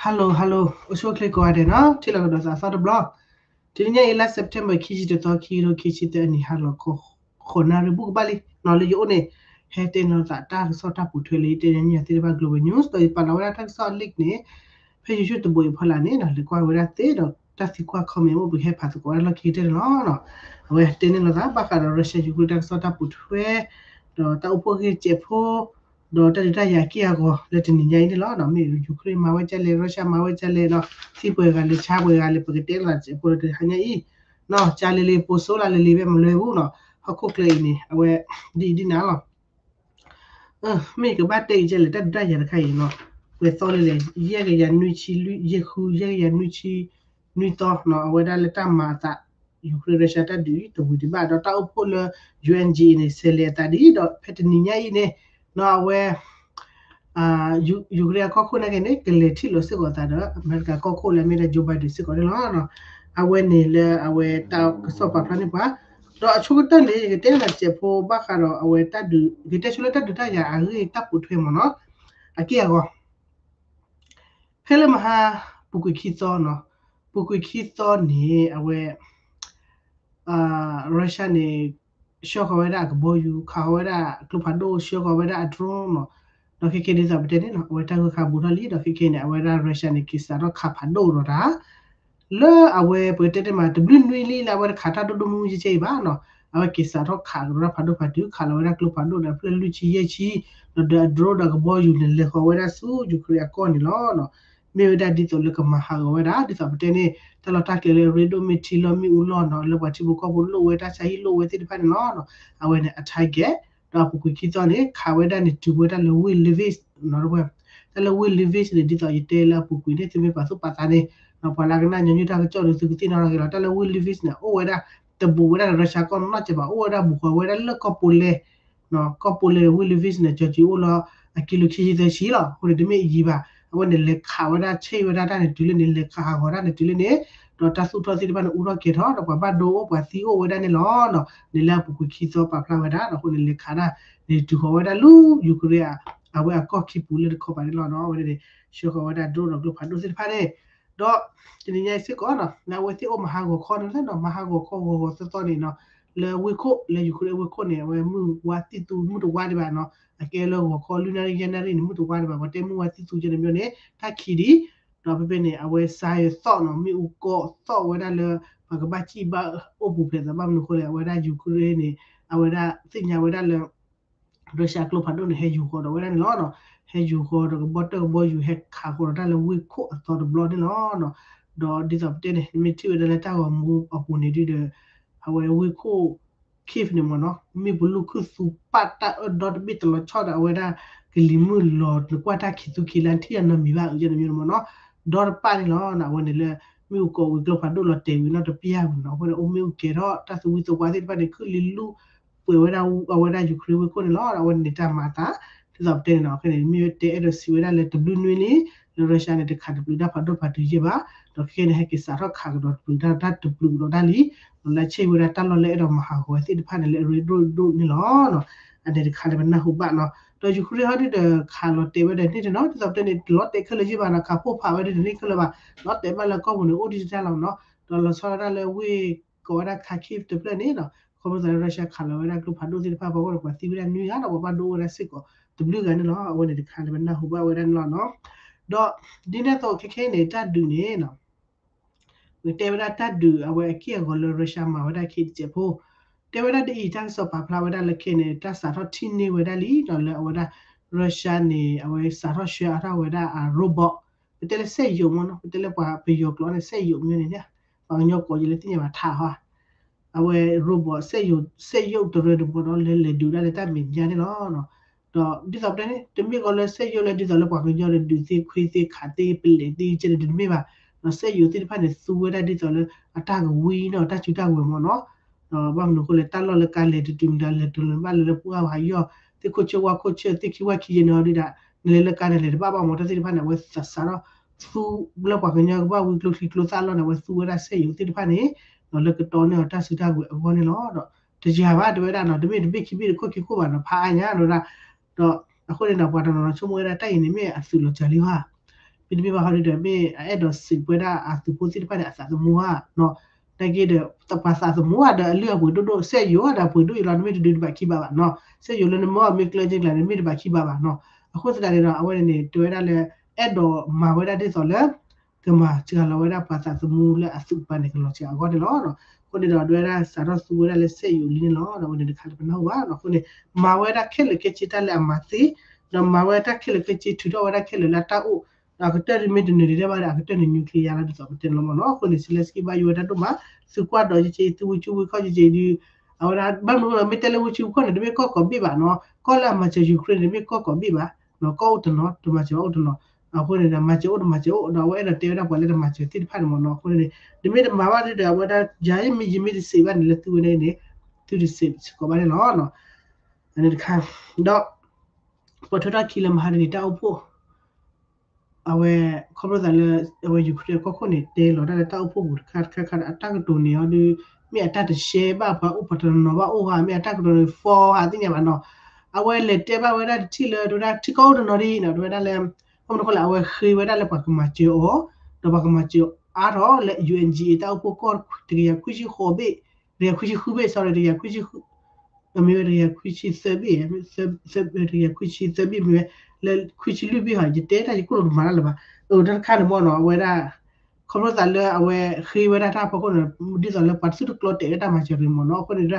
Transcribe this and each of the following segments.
Hello hello, အိၣ်ဆူၣ်အိၣ်ချ့ကိးဂၤဒဲးနီၤ, ထံၣ်လိာ်ကဒီးသးသီတဘျီ. တနံၤညါအံၤ လါ September ခံဆံတသီ ခံကထိခံဆံသၢအနံၤ ဟါလီၤခီ ဃိးနၣ်ရံၣ်ဘူးကဘၣ်လံနီၤ, လၢယအိၣ်န့ၣ် ဟဲတဲန့ၢ်လိာ်သးတၢ်ကစီၣ်တၢ်ပိာ်ထွဲလၢယတဲညါန့ၢ်သ့ၣ်တဖၣ် global news ဒီးယပာ်လီၤဝဲဒၣ်တၢ်ကစီၣ် link န့ၣ် ဖဲ YouTube တဘိအံၤဖီလာ်န့ၣ်နီၤ, လဲၤကွၢ်ဝဲဒၣ်သ့ဒီးတၢ်သံကွၢ် comment အိၣ် ပကဟဲဖးသကိးဝဲဒၣ်လီၢ်ခံကတၢၢ်န့ၣ်လီၤ. အဝဲတဲန့ၢ်လိာ်သးဘၣ်ဃးဒီး Russia Ukraine တၢ်ကစီၣ်တၢ်ပိာ်ထွဲ ဒီးတၢ်အိၣ်ဖှိၣ်ဂ့ၢ်စဲးဖိ ဒီးတၢ်ဒုးတၢ်ယၤအက့ၢ်အဂီၤလၢတနံၤညါအံၤန့ၣ်လီၤ. မ့ၢ် Ukraine မၤဝဲဒ်လဲၣ်, Russia မၤဝဲဒ်လဲၣ်နီၤ, သံပှဲၤဂၤလဲၤဆါပှဲၤဂၤလဲၣ် ပကတဲလိာ်သးစဲးဖိလၢတဟါညါအံၤနီၤ, ကၢလ့လ့ ပိစိလါလ့လ့ ဘၣ်မလဲဘူးနီၤ, ဟီၣ်ခိၣ်ချၢအံၤန့ၣ် အဝဲ ဒ်အံၤဒ်နၤလီၤ. မ့ၢ်ကဘၣ်တဲအံၤဒ်လဲၣ် တၢ်ဒုးတၢ်ယၤတခါအံၤနီၤ, ပှဲၤသီလံလဲၣ်, ယဲၢ်ကယၤနွံဆံ ယဲၢ်ဃု ယဲၢ်ကယၤနွံဆံ နွံသီနီၤ, အဝဲဒၣ်လၢတၢ်မၤအသး Ukraine Russia တၢ်ဒုးတဝံၤဒံးဘၣ်, ဒီးတၢ်အိၣ်ဖှိၣ်လၢ ယူၣ်အၣ်အၣ် အံၤန့ၣ် ဆဲးလဲၤအသးဒ်အံၤ ဒီးဖဲတနံၤညါအံၤန့ၣ်နီၤ, အဝဲ ယူၣ် Ukraine အခီၣ်ခိၣ်နာ်က့န့ၣ် ကလဲၤထံၣ်လိာ်စ့ၢ်ကီးအသးဒီး အမဲရကၤကီၢ်ခိၣ်လၢအမ့ၢ်ဒၣ် Joe Biden စ့ၢ်ကီးန့ၣ်လီၤ. အဝဲန့ၣ်လၢအဝဲတၢ်ကစီၣ်ပာ်ဖျါန့ၢ်ပှၤ, ဒီးအဆိကတၢၢ်န့ၣ် ယကတဲနၤစဲးဖိဘၣ်ဃးဒီးအဝဲတၢ်ဒုး, ယကတဲဆိလၢတၢ်ဒုးတၢ်ယၤအဂ့ၢ်တၢ်ပိာ်ထွဲမ့ၢ်နီၤ, အက့ၢ်အဂီၤ ဖဲလၢမဟါ ပူၤကွံာ်ခံသီနီၤ, ပူၤကွံာ်ခံသီန့ၣ် အဝဲ Russia န့ၣ် ဆှၢဃီၤဝဲဒၣ်အကဘီယူၤ, ခးဃီၤဝဲဒၣ်ကျိဖးဒိၣ်, ဆှၢဃီၤဝဲဒၣ်အ drone နီၤ, ဒီးခဲကဲဒ်သိးပတဲန့ၣ်နီၤ, အဝဲတၢ်ဂၢၢ်ခးဘူးထီၣ်လံ, ဒီးခဲကဲန့ၣ် အဝဲဒၣ် Russia န့ၣ် က့ၤစးထီၣ်ခးဖးဒိၣ်ဒီးတၢ် လၢအဝဲပကတဲတ့ၢ်မး တဘျုးနွံလံလၢအဝဲတခးတၢ်ဒိၣ်ဒိၣ်မုၢ်မုၢ်ကဲကဲအံၤဘၣ်နီၤ, အဝဲက့ၤစးထီၣ်ခးကဒီးတၢ်ဖးဒိၣ်ဖးတုၤ ခးလီၤဝဲဒၣ်ကျိဖးဒိၣ်န့ၣ် အဖျၢၣ်လွံၢ်ဆံယဲၢ်ဆံ, ဒီးဒီးအ drone ဒီးကဘီယူၤန့ၣ် လဲၤဃီၤဝဲဒၣ်ဆူ Ukraine အကီၢ်န့ၣ်လီၤ. မ့ၢ်ဝဲဒၣ်ဒ်သိးလၢကမၤဟးဂီၤဝဲဒၣ် ဒ်သိးပတဲန့ၣ် တၢ်လီၢ်တၢ်ကျဲလၢအရ့ဒိၣ်မ့ၢ်ထံလီၢ်မ့ၣ်အူလီၢ်နီၤ, လၢပှၤထံဖိကီၢ်ဖိလိၣ်ဝဲတၢ်ဆါဟံၣ်လိၣ်ဝဲသ့ၣ်တဖၣ်န့ၣ်လီၤ. အဝဲန့ၣ်အ target ဒီးအပူၤကွံာ်ခံသီန့ၣ် ခးဝဲဒၣ်န့ၣ်တုၤဝဲဒၣ်လၢဝ့ၢ် Lviv နီၤ, တၢ်လၢဝ့ၢ် Lviv န့ၣ် ဒ်သိးယတဲလၢအပူၤကွံာ်န့ၣ် သုမ့ၢ်ပာ်သူၣ်ပာ်သးန့ၣ် ပှၤလၢအကနၣ်ညီနုၢ်တၢ်ကစီၣ်ဒီး သုကသ့ၣ်နီၣ်ထီၣ်က့ၤလီၤ. တၢ်လၢဝ့ၢ် Lviv န့ၣ် အိၣ်ဝဲဒၣ် တဘူးဝဲဒၣ်ဒီး Russia ကီၢ်နီတစဲးဘၣ်, အိၣ်ဝဲဒၣ်ဘူးဃီၤဝဲဒၣ်လၢကီၢ်ပူၤလဲၣ် ကီၢ်ပူၤလဲၣ်န့ၣ် ဝ့ၢ် Lviv န့ၣ် ကၠီၤကံၤအိၣ်လီၤ အကံလိခံဆံသၢဆံလီၤ. အဃိန့ၣ် တမ့ၢ်အယံၤဘၣ်. အဝဲန့ၣ်လဲၤခးဝဲဒၣ် ဆဲးဝဲဒၣ်တၢ်န့ၣ်တုၤလၢန့ၣ် လဲၤခးဟးဂီၤတၢ်န့ၣ်တုၤလၢန့ၣ်, ဒီးတၢ်သူၣ်ထီၣ်သ့ၣ်တဖၣ်န့ၣ် အူထီၣ်ကဲၤထီၣ် ဒီးပှၤဘၣ်ဒိအိၣ်ပှၤသံအိၣ်ဝဲဒၣ်န့ၣ်လီၤ. န့ၣ်လၢအပူၤကွံာ်ခံသီပာ်ဖျါဝဲဒၣ်ဒီး အဃိန့ၣ်လဲၤခးဒၣ်န့ၣ်တုၤဃီၤဝဲဒၣ်လၢ Ukraine အဝဲအကီၢ်ခံပူၤလၢတခီပၤန့ၣ်လီၤ. အဝဲန့ၣ် ဆှၢဃီၤဝဲဒၣ် drone ဒီးကျိဖးဒိၣ်သ့ၣ်တဖၣ်န့ၣ် ဒီးတနံၤညါအံၤစ့ၢ်ကီးနီၤ လၢအဝဲသ့ၣ်အိၣ်မၤဟးဂီၤခီန့ၣ်လီၤနီၤ, မၤဟးဂီၤခီဂီၤဂီၤသီသီန့ၣ်နီၤ, လၢဝ့ၢ်ခိၣ် လၢ Ukraine ဝ့ၢ်ခိၣ်န့ၣ် အဝဲမုၢ်ဝါသံၣ်သူမုၢ်တဝါဒံးဘၣ်နီၤ, အကဲလၢဂီၤခီလွံၢ်နၣ်ရံၣ်ယဲၢ်နၣ်ရံၣ်န့ၣ် မုၢ်တဝါဒံးဘၣ်, ပှၤတဲမုၢ်ဝါသံၣ်သူကဲန့ၣ်မ့ၢ်န့ၣ် တၢ်ခံးဒံး ဒီးဖဲဖဲန့ၣ် အဝဲစါယသီၣ်နီၤ, မ့ၣ်အူကီးသီၣ်ဝဲဒၣ်လၢ ပှၤကဘၣ်စံၣ်ဘၣ်အိၣ်ပူၤဖျဲးသးဘၣ်မနုၤအဃိလဲၣ်, အဝဲဒၣ် Ukraine န့ၣ် အဝဲဒၣ်သ့ၣ်ညါဝဲဒၣ်လၢ Russia ကျိဖးဒိၣ်န့ၣ် ဟဲယူၤဃီၤဒီးဝဲဒၣ်န့ၣ်လီၤ. ဟဲယူၤဃီၤဒီးကဘီတၢၢ်ကဘီယူၤ ဟဲခးဃီၤဒီးတၢ်လၢဝ့ၢ်ခိၣ်အသီတဘျီန့ၣ်လီၤ. ဒီးဒ်သိးပတဲန့ၣ် နမ့ၢ်ထံၣ်ဝဲဒၣ်လၢတၢ်ဂီၤမူအပူၤန့ၣ်ဒုဒီး အဝဲဝ့ၢ်ခိၣ် Kyiv န့ၣ်မ့ၢ်နီၤ မ့ၣ်ပိာ်လူၢ်ခုၣ်သူပာ်တၢ်အၢဒီတဘ့ၣ်တလီၤဆီဒီး အဝဲဒၣ်ကလံၤမုၢ်လီၤနကွၢ်တၢ်ခံးသူခံလါ ထံၣ်အနီတမံၤဘၣ်အုးကဲန့ၣ်မ့ၢ်န့ၣ်မ့ၢ်နီၤ, ဒီတပာ်န့ၣ်လီၤ. အဝဲန့ၣ်လၢ မ့ၣ်အူကီးဝံၤကျိဖးဒိၣ်လီၤတဲာ်ဝံၤနီတပျၢ်ဝံၤနီၤ, အဃိန့ၣ်အိၣ်မ့ၣ်အူကဲၤထီၣ် တၢ်သဝံသဝါသ့ၣ်တဖၣ်န့ၣ် ခုၣ်လံလူၢ်ပှဲၤဝဲဒၣ်အဝဲဒၣ် Ukraine ဝ့ၢ်ခိၣ်န့ၣ်လီၤ. အဝဲန့ၣ်တၢ်မၤအသး ဒ်သိးပတဲန့ၣ်နီၤ, ဖဲန့ၣ် မ့ၢ်ဝဲတဲအဲၣ်ဒိးစံးဝဲဒၣ်လၢတဘျုးနွံလံ လၢ Russia န့ၣ် တခးတပျုးတၢ်ဖးဒိၣ်ဖးတုၤယဲၢ်ဘၣ်, ဒီးခဲကဲန့ၣ် ဟဲက့ၤစးထီၣ်ခးကဒီးတပျုးတၢ်တပျုးကဒီးတၢ်လံ, ဒီးလၢဆဲးဝဲဒၣ်တၢ်လီၢ်လၢအဲၣ်ဒိးမၤဟးဂီၤဝဲသ့ၣ်တဖၣ်န့ၣ် လၢအရ့ဒိၣ်ဒိၣ်န့ၣ်လီၤ. အန့ၣ်တခါလၢပနၢ်ဟူဘၣ်နီၤ, ဒီး Ukraine ဟီဒုဒီးခးလီၤတဲာ်ဝဲဒၣ်န့ၣ်တနီၤ ဒ်သိးပတဲန့ၣ် တလီၤတဲာ်ခဲလၢာ်ယဲၢ်ဘၣ်နီၤ, ခးဖှိၣ်ဖးဝဲဒၣ်တန့ၢ်ခဲလၢာ်ဘၣ်, လီၤတဲာ်ဘၣ်လၢကီၢ်ပူၤန့ၣ် အိၣ်ဒံးတၢ်လီၤနီၤ, ဒီးလီၤဆီဒၣ်တၢ်လၢဝ့ၢ် ကိးဝဲဒၣ် Kharkiv တဖျၢၣ်န့ၣ်နီၤ, ခီဖျိသးလၢ Russia ခးလီၤဝဲဒၣ်ကျိဖးဒိၣ်သ့ၣ်တဖၣ် ပှၤဂီၢ်ဒီးပှၤသံဝဲဒၣ်နွံဂၤဒီးပှၤဘၣ်ဒိအိၣ်ဝဲဒၣ်စ့ၢ်ကီးတဘျုးဂၤန့ၣ်လီၤ. အဝဲန့ၣ်တခါလၢပနၢ်ဟူဘၣ်ဝဲဒၣ်န့ၣ်လီၤနီၤ. ဒီးဒ်န့ၣ်အသိးခဲခဲအံၤန့ၣ် တၢ်ဒုးန့ၣ်နီၤ ပကတဲဝဲဒၣ်တၢ်ဒုးအဝဲအက့ၢ်အဂီၤလၢ Russia မၤဝဲဒၣ်ခံတစဲးဖိ, တဲဝဲဒၣ်ဒ်အံၤ တၢ်ကစီၣ်ပာ်ဖျါဝဲဒၣ်လၢခဲန့ၣ် တၢ်စးထီၣ်ထံၣ်န့ၢ်ဝဲဒၣ်လံနီၤ, လၢအဝဲဒၣ် Russia န့ၣ် အဝဲစးထီၣ်ဆှၢအါထီၣ်ဝဲဒၣ်အ robot, ပတဲလၢစက်ရုပ်မ့ၢ်နီၤ, ပတဲလၢပှၤပယီၤကျိာ်န့ၣ် စက်ရုပ်မ့ၢ်န့ၣ် ပှၤကညီကိးယဲလၢသ့ၣ်ညါဘၣ်ထးဟီ အဝဲ robot စက်ရုပ် စက်ရုပ်တရၢတဘိဒီး လဲၤလဲၤဒုးဒၣ်လၢတၢ်မဲာ်ညါန့ၣ်လီၤ. ဒီးဒ်သိးပတဲန့ၣ် တမ့ၢ်ကီးလၢစက်ရုပ်လၢဒ်သိးလၢပှၤကညီဒီးဒုးသ့ခွံသ့ခးသ့ ပလဲၤသ့ကဲန့ၣ် တမ့ၢ်ဘၣ်. ဒီးစက်ရုပ်သ့ၣ်တဖၣ်န့ၣ် သူဝဲဒၣ်ဒ်သိးလၢအတၢ်ကဝံၤနီၤ တၢ်စုတၢ်ဝဲၤမ့ၢ်နီၤ. ဒီးဘၣ်မနုၤအဃိလဲၣ် တၢ်လီၢ်လၢကါလဲၤတတုၤမတၤလဲၤတလၢၤဘၣ်လၢလၢပှၢ်ဝဲယီၢ် သ့ၣ်ခိၣ်ဆၢဝါခိၣ်ဆၢ သ့ၣ်ခံဝၣ်ခံယဲၢ်န့ၣ်ဒီး နလဲၤလၢကါန့ၣ်လဲၤတဘၣ်ဘၣ်မ့ၢ်တၢ်သ့ၣ်တဖၣ်န့ၣ် အဝဲသးစးထီၣ် သူလၢပှၤကညီကဘၣ်ဝံကျိချံကျိသၣ်လီၢ်န့ၣ် အဝဲသူဝဲဒၣ်စက်ရုပ်သ့ၣ်တဖၣ်န့ၣ် ဒီးလၢကတီၤန့ၢ်အီၤတၢ်စုတၢ်ဝဲၤအဂီၢ်န့ၣ်လီၤ. ဒီးတယၤဘၣ်တဲဝဲဒၣ်နီၤ တမ့ၢ်တဘ့ၣ်ခံဘ့ၣ်တခိၣ်ခံခိၣ်ဘၣ်နီၤ ဖးအါညါနီၤဒၣ်. ဒီးအဃိန့ၣ်ဒီး ပှၤတနီၤနီၤဆိကမိၣ်ဝဲဒၣ်တၢ်အံၤန့ၣ်မ့ၢ်အသုးလီၤစၢၤလံဧါ. မ့တမ့ၢ်ဘၣ်ဟီဒုဒီး မ့ၢ်အအဲၣ်ဒိးစံးပဝဲဒၣ်အသုးဖိသ့ၣ်တဖၣ်န့ၣ် အသးသမူဧါနီၤ, နာ်က့ဒီး ပှၤသးသမူဧါဒီး အလုၢ်အပှ့ၤဒိၣ်ဒိၣ် စက်ရုပ်ဧါဒီး ပှ့ၤဒိၣ်အံၤလီၤ နမ့ၢ်တဒုးတဘၣ်ခံဘၣ်ဘၣ်နီၤ, စက်ရုပ်လၢနမ့ၢ်အီၣ်မ့ၢ်ကျၢၢ်က့ကျါန့ၣ် မ့ၢ်တဘၣ်ခံဘၣ်ဘၣ်နီၤ, အဃိသတးန့ၣ်ဒီး အဝဲန့ၣ်န့ၣ် တဲဝဲဒၣ်လၢ အဲၣ်ဒိးမၤဝဲဒၣ်ဒ်သိးလၢ ကမၤစှၤလီၤဝဲဒၣ်ပှၤသးသမူလၢအသုးပူၤန့ၣ် ကလီၤစှၤအဂီၢ်န့ၣ်လီၤ. အဃိန့ၣ်ဒီး ဒ်ဝဲဒၣ်စးထီၣ်သူဝဲဒၣ်လၢစက်ရုပ်လံန့ၣ်လီၤ, ဒီးအဝဲန့ၣ်တခါလၢပနၢ်ဟူဘၣ်နီၤ, အဃိန့ၣ် မၤဝဲဒၣ်ခဲလၢာ်ခဲဆ့တၢ်လၢအမၤသ့, ဒီးမၤဝဲတၢ်ခဲလၢာ်ခဲဆ့ ထုးထီၣ်ဝဲဒၣ်ခဲလၢာ်လၢအတၢ်အိၣ်, ဒီးအကတၢၢ်မ့ၢ်တနုာ်ဒံးဒဲးဘၣ်ဒီး အကတၢၢ်န့ၣ် nuclear လီၤဒ်သိးပတဲန့ၣ်လီၤမ့ၢ်နီၤ, အဃိန့ၣ် Zelensky ဘၣ်ယိၣ်ဝဲတၢ်ဒိၣ်မး, သုကွၢ်ဒီးယက့ သုဝံၤဆူဝံၤခီၣ်ယက့ဒီး အဝဲဒၣ် ဘၣ်မနုၤမ့ၢ်တဲလၢဝံၤဆူဝံၤခီၣ်န့ၣ် တမ့ၢ်ကီၢ်ကိးဘ့ၣ်ဘၣ်နီၤ, ကီၢ်လၢအမၤစၢၤ Ukraine န့ၣ် တမ့ၢ်ကီၢ်ကိးဘ့ၣ်ဘၣ်, ကီၢ်အိၣ်တနီၤ တမၤစၢၤဘၣ်အိၣ်တနီၤ, အဃိန့ၣ်ဒီး မၤစၢၤအိၣ်တမၤစၢၤအိၣ် ဒီးအဝဲအဲၣ်ဒိးတဲဝဲဒၣ်ပှၤလၢတမၤစၢၤသ့ၣ်တဖၣ်န့ၣ်မ့ၢ်နီၤ, အဃိန့ၣ် နမ့ၢ်တမၤဘၣ်ဒ်ဒီး အဝဲဒၣ် ယၤမ့ၢ်ယမ့ၢ်တစံးဘၣ်န့ၣ် လၢသုဝဲန့ၣ်န့ၣ် သုတစံးစ့ၢ်ကီးဘၣ်န့ၣ်လီၤ. အန့ၣ်တခါ, ဒီး ပှၤထွဲထီၣ်ခံလၢမဟါတနံၤတၢ်အိၣ်ဖှိၣ် အဝဲ ခီဖျိသးလၢ အဝဲ Ukraine ကီၢ်ခိၣ်န့ၣ် တဲလီၤတၢ်လၢတၢ်အိၣ်ဖှိၣ်ပူၤတခါတခါခါဒီး အတၢ်ကတိၤန့ၣ်အီၤဒုး မ့ၢ်အတၢ်တရှဲဘၣ်ပှၤအိၣ် ပှၤတနီၤဘၣ်အိၣ်ဧါ မ့ၢ်အတၢ်ကတိၤန့ၣ် false ဧါသ့ၣ်ညါဘၣ်နီၤ, အဝဲလဲၤတဲဘၣ်ဝဲဒၣ်တထံၣ်လၢ တဝဲဒၣ်ထံကီၢ်အိၣ်တနီၤဒ်နီၤ တဝဲဒၣ်လၢ ဘၣ်မနုၤဃိလၢအဝဲဃ့ဝဲဒၣ်လၢပှၤကမၤစၢၤအီၤ, ဒီးပှၤကမၤစၢၤအါထီၣ်လၢ ယူၣ်အၣ်အၣ် တကယၤခွံဆံဃိးဘ့ၣ်, တကယၤခွံဆံဃုဘ့ၣ် sorry တကယၤခွံဆံဃု မ့ၢ်ဝဲတကယၤခွံဆံသၢဘ့ၣ်, တကယၤခွံဆံသၢဘ့ၣ်မ့ၢ်ဝဲ လၢခွံဆံလွံၢ်ဘ့ၣ်ဟီ ယတဲတၢ်ယကိၣ်တမၤတၢ်လၢၤဘၣ်, အတၢ်တခါန့ၣ်မ့ၢ်နီၤ အဝဲဒၣ် ခီဖျိသးလၢအဝဲဃ့ဝဲဒၣ်တၢ်ဖီခိၣ်န့ၣ် ဒ်သိးလၢပှၤတသုတကျီတဲာ်ဝဲတၢ်မၤစၢၤတဂ့ၤမ့ၢ်နီၤ, အဃိန့ၣ်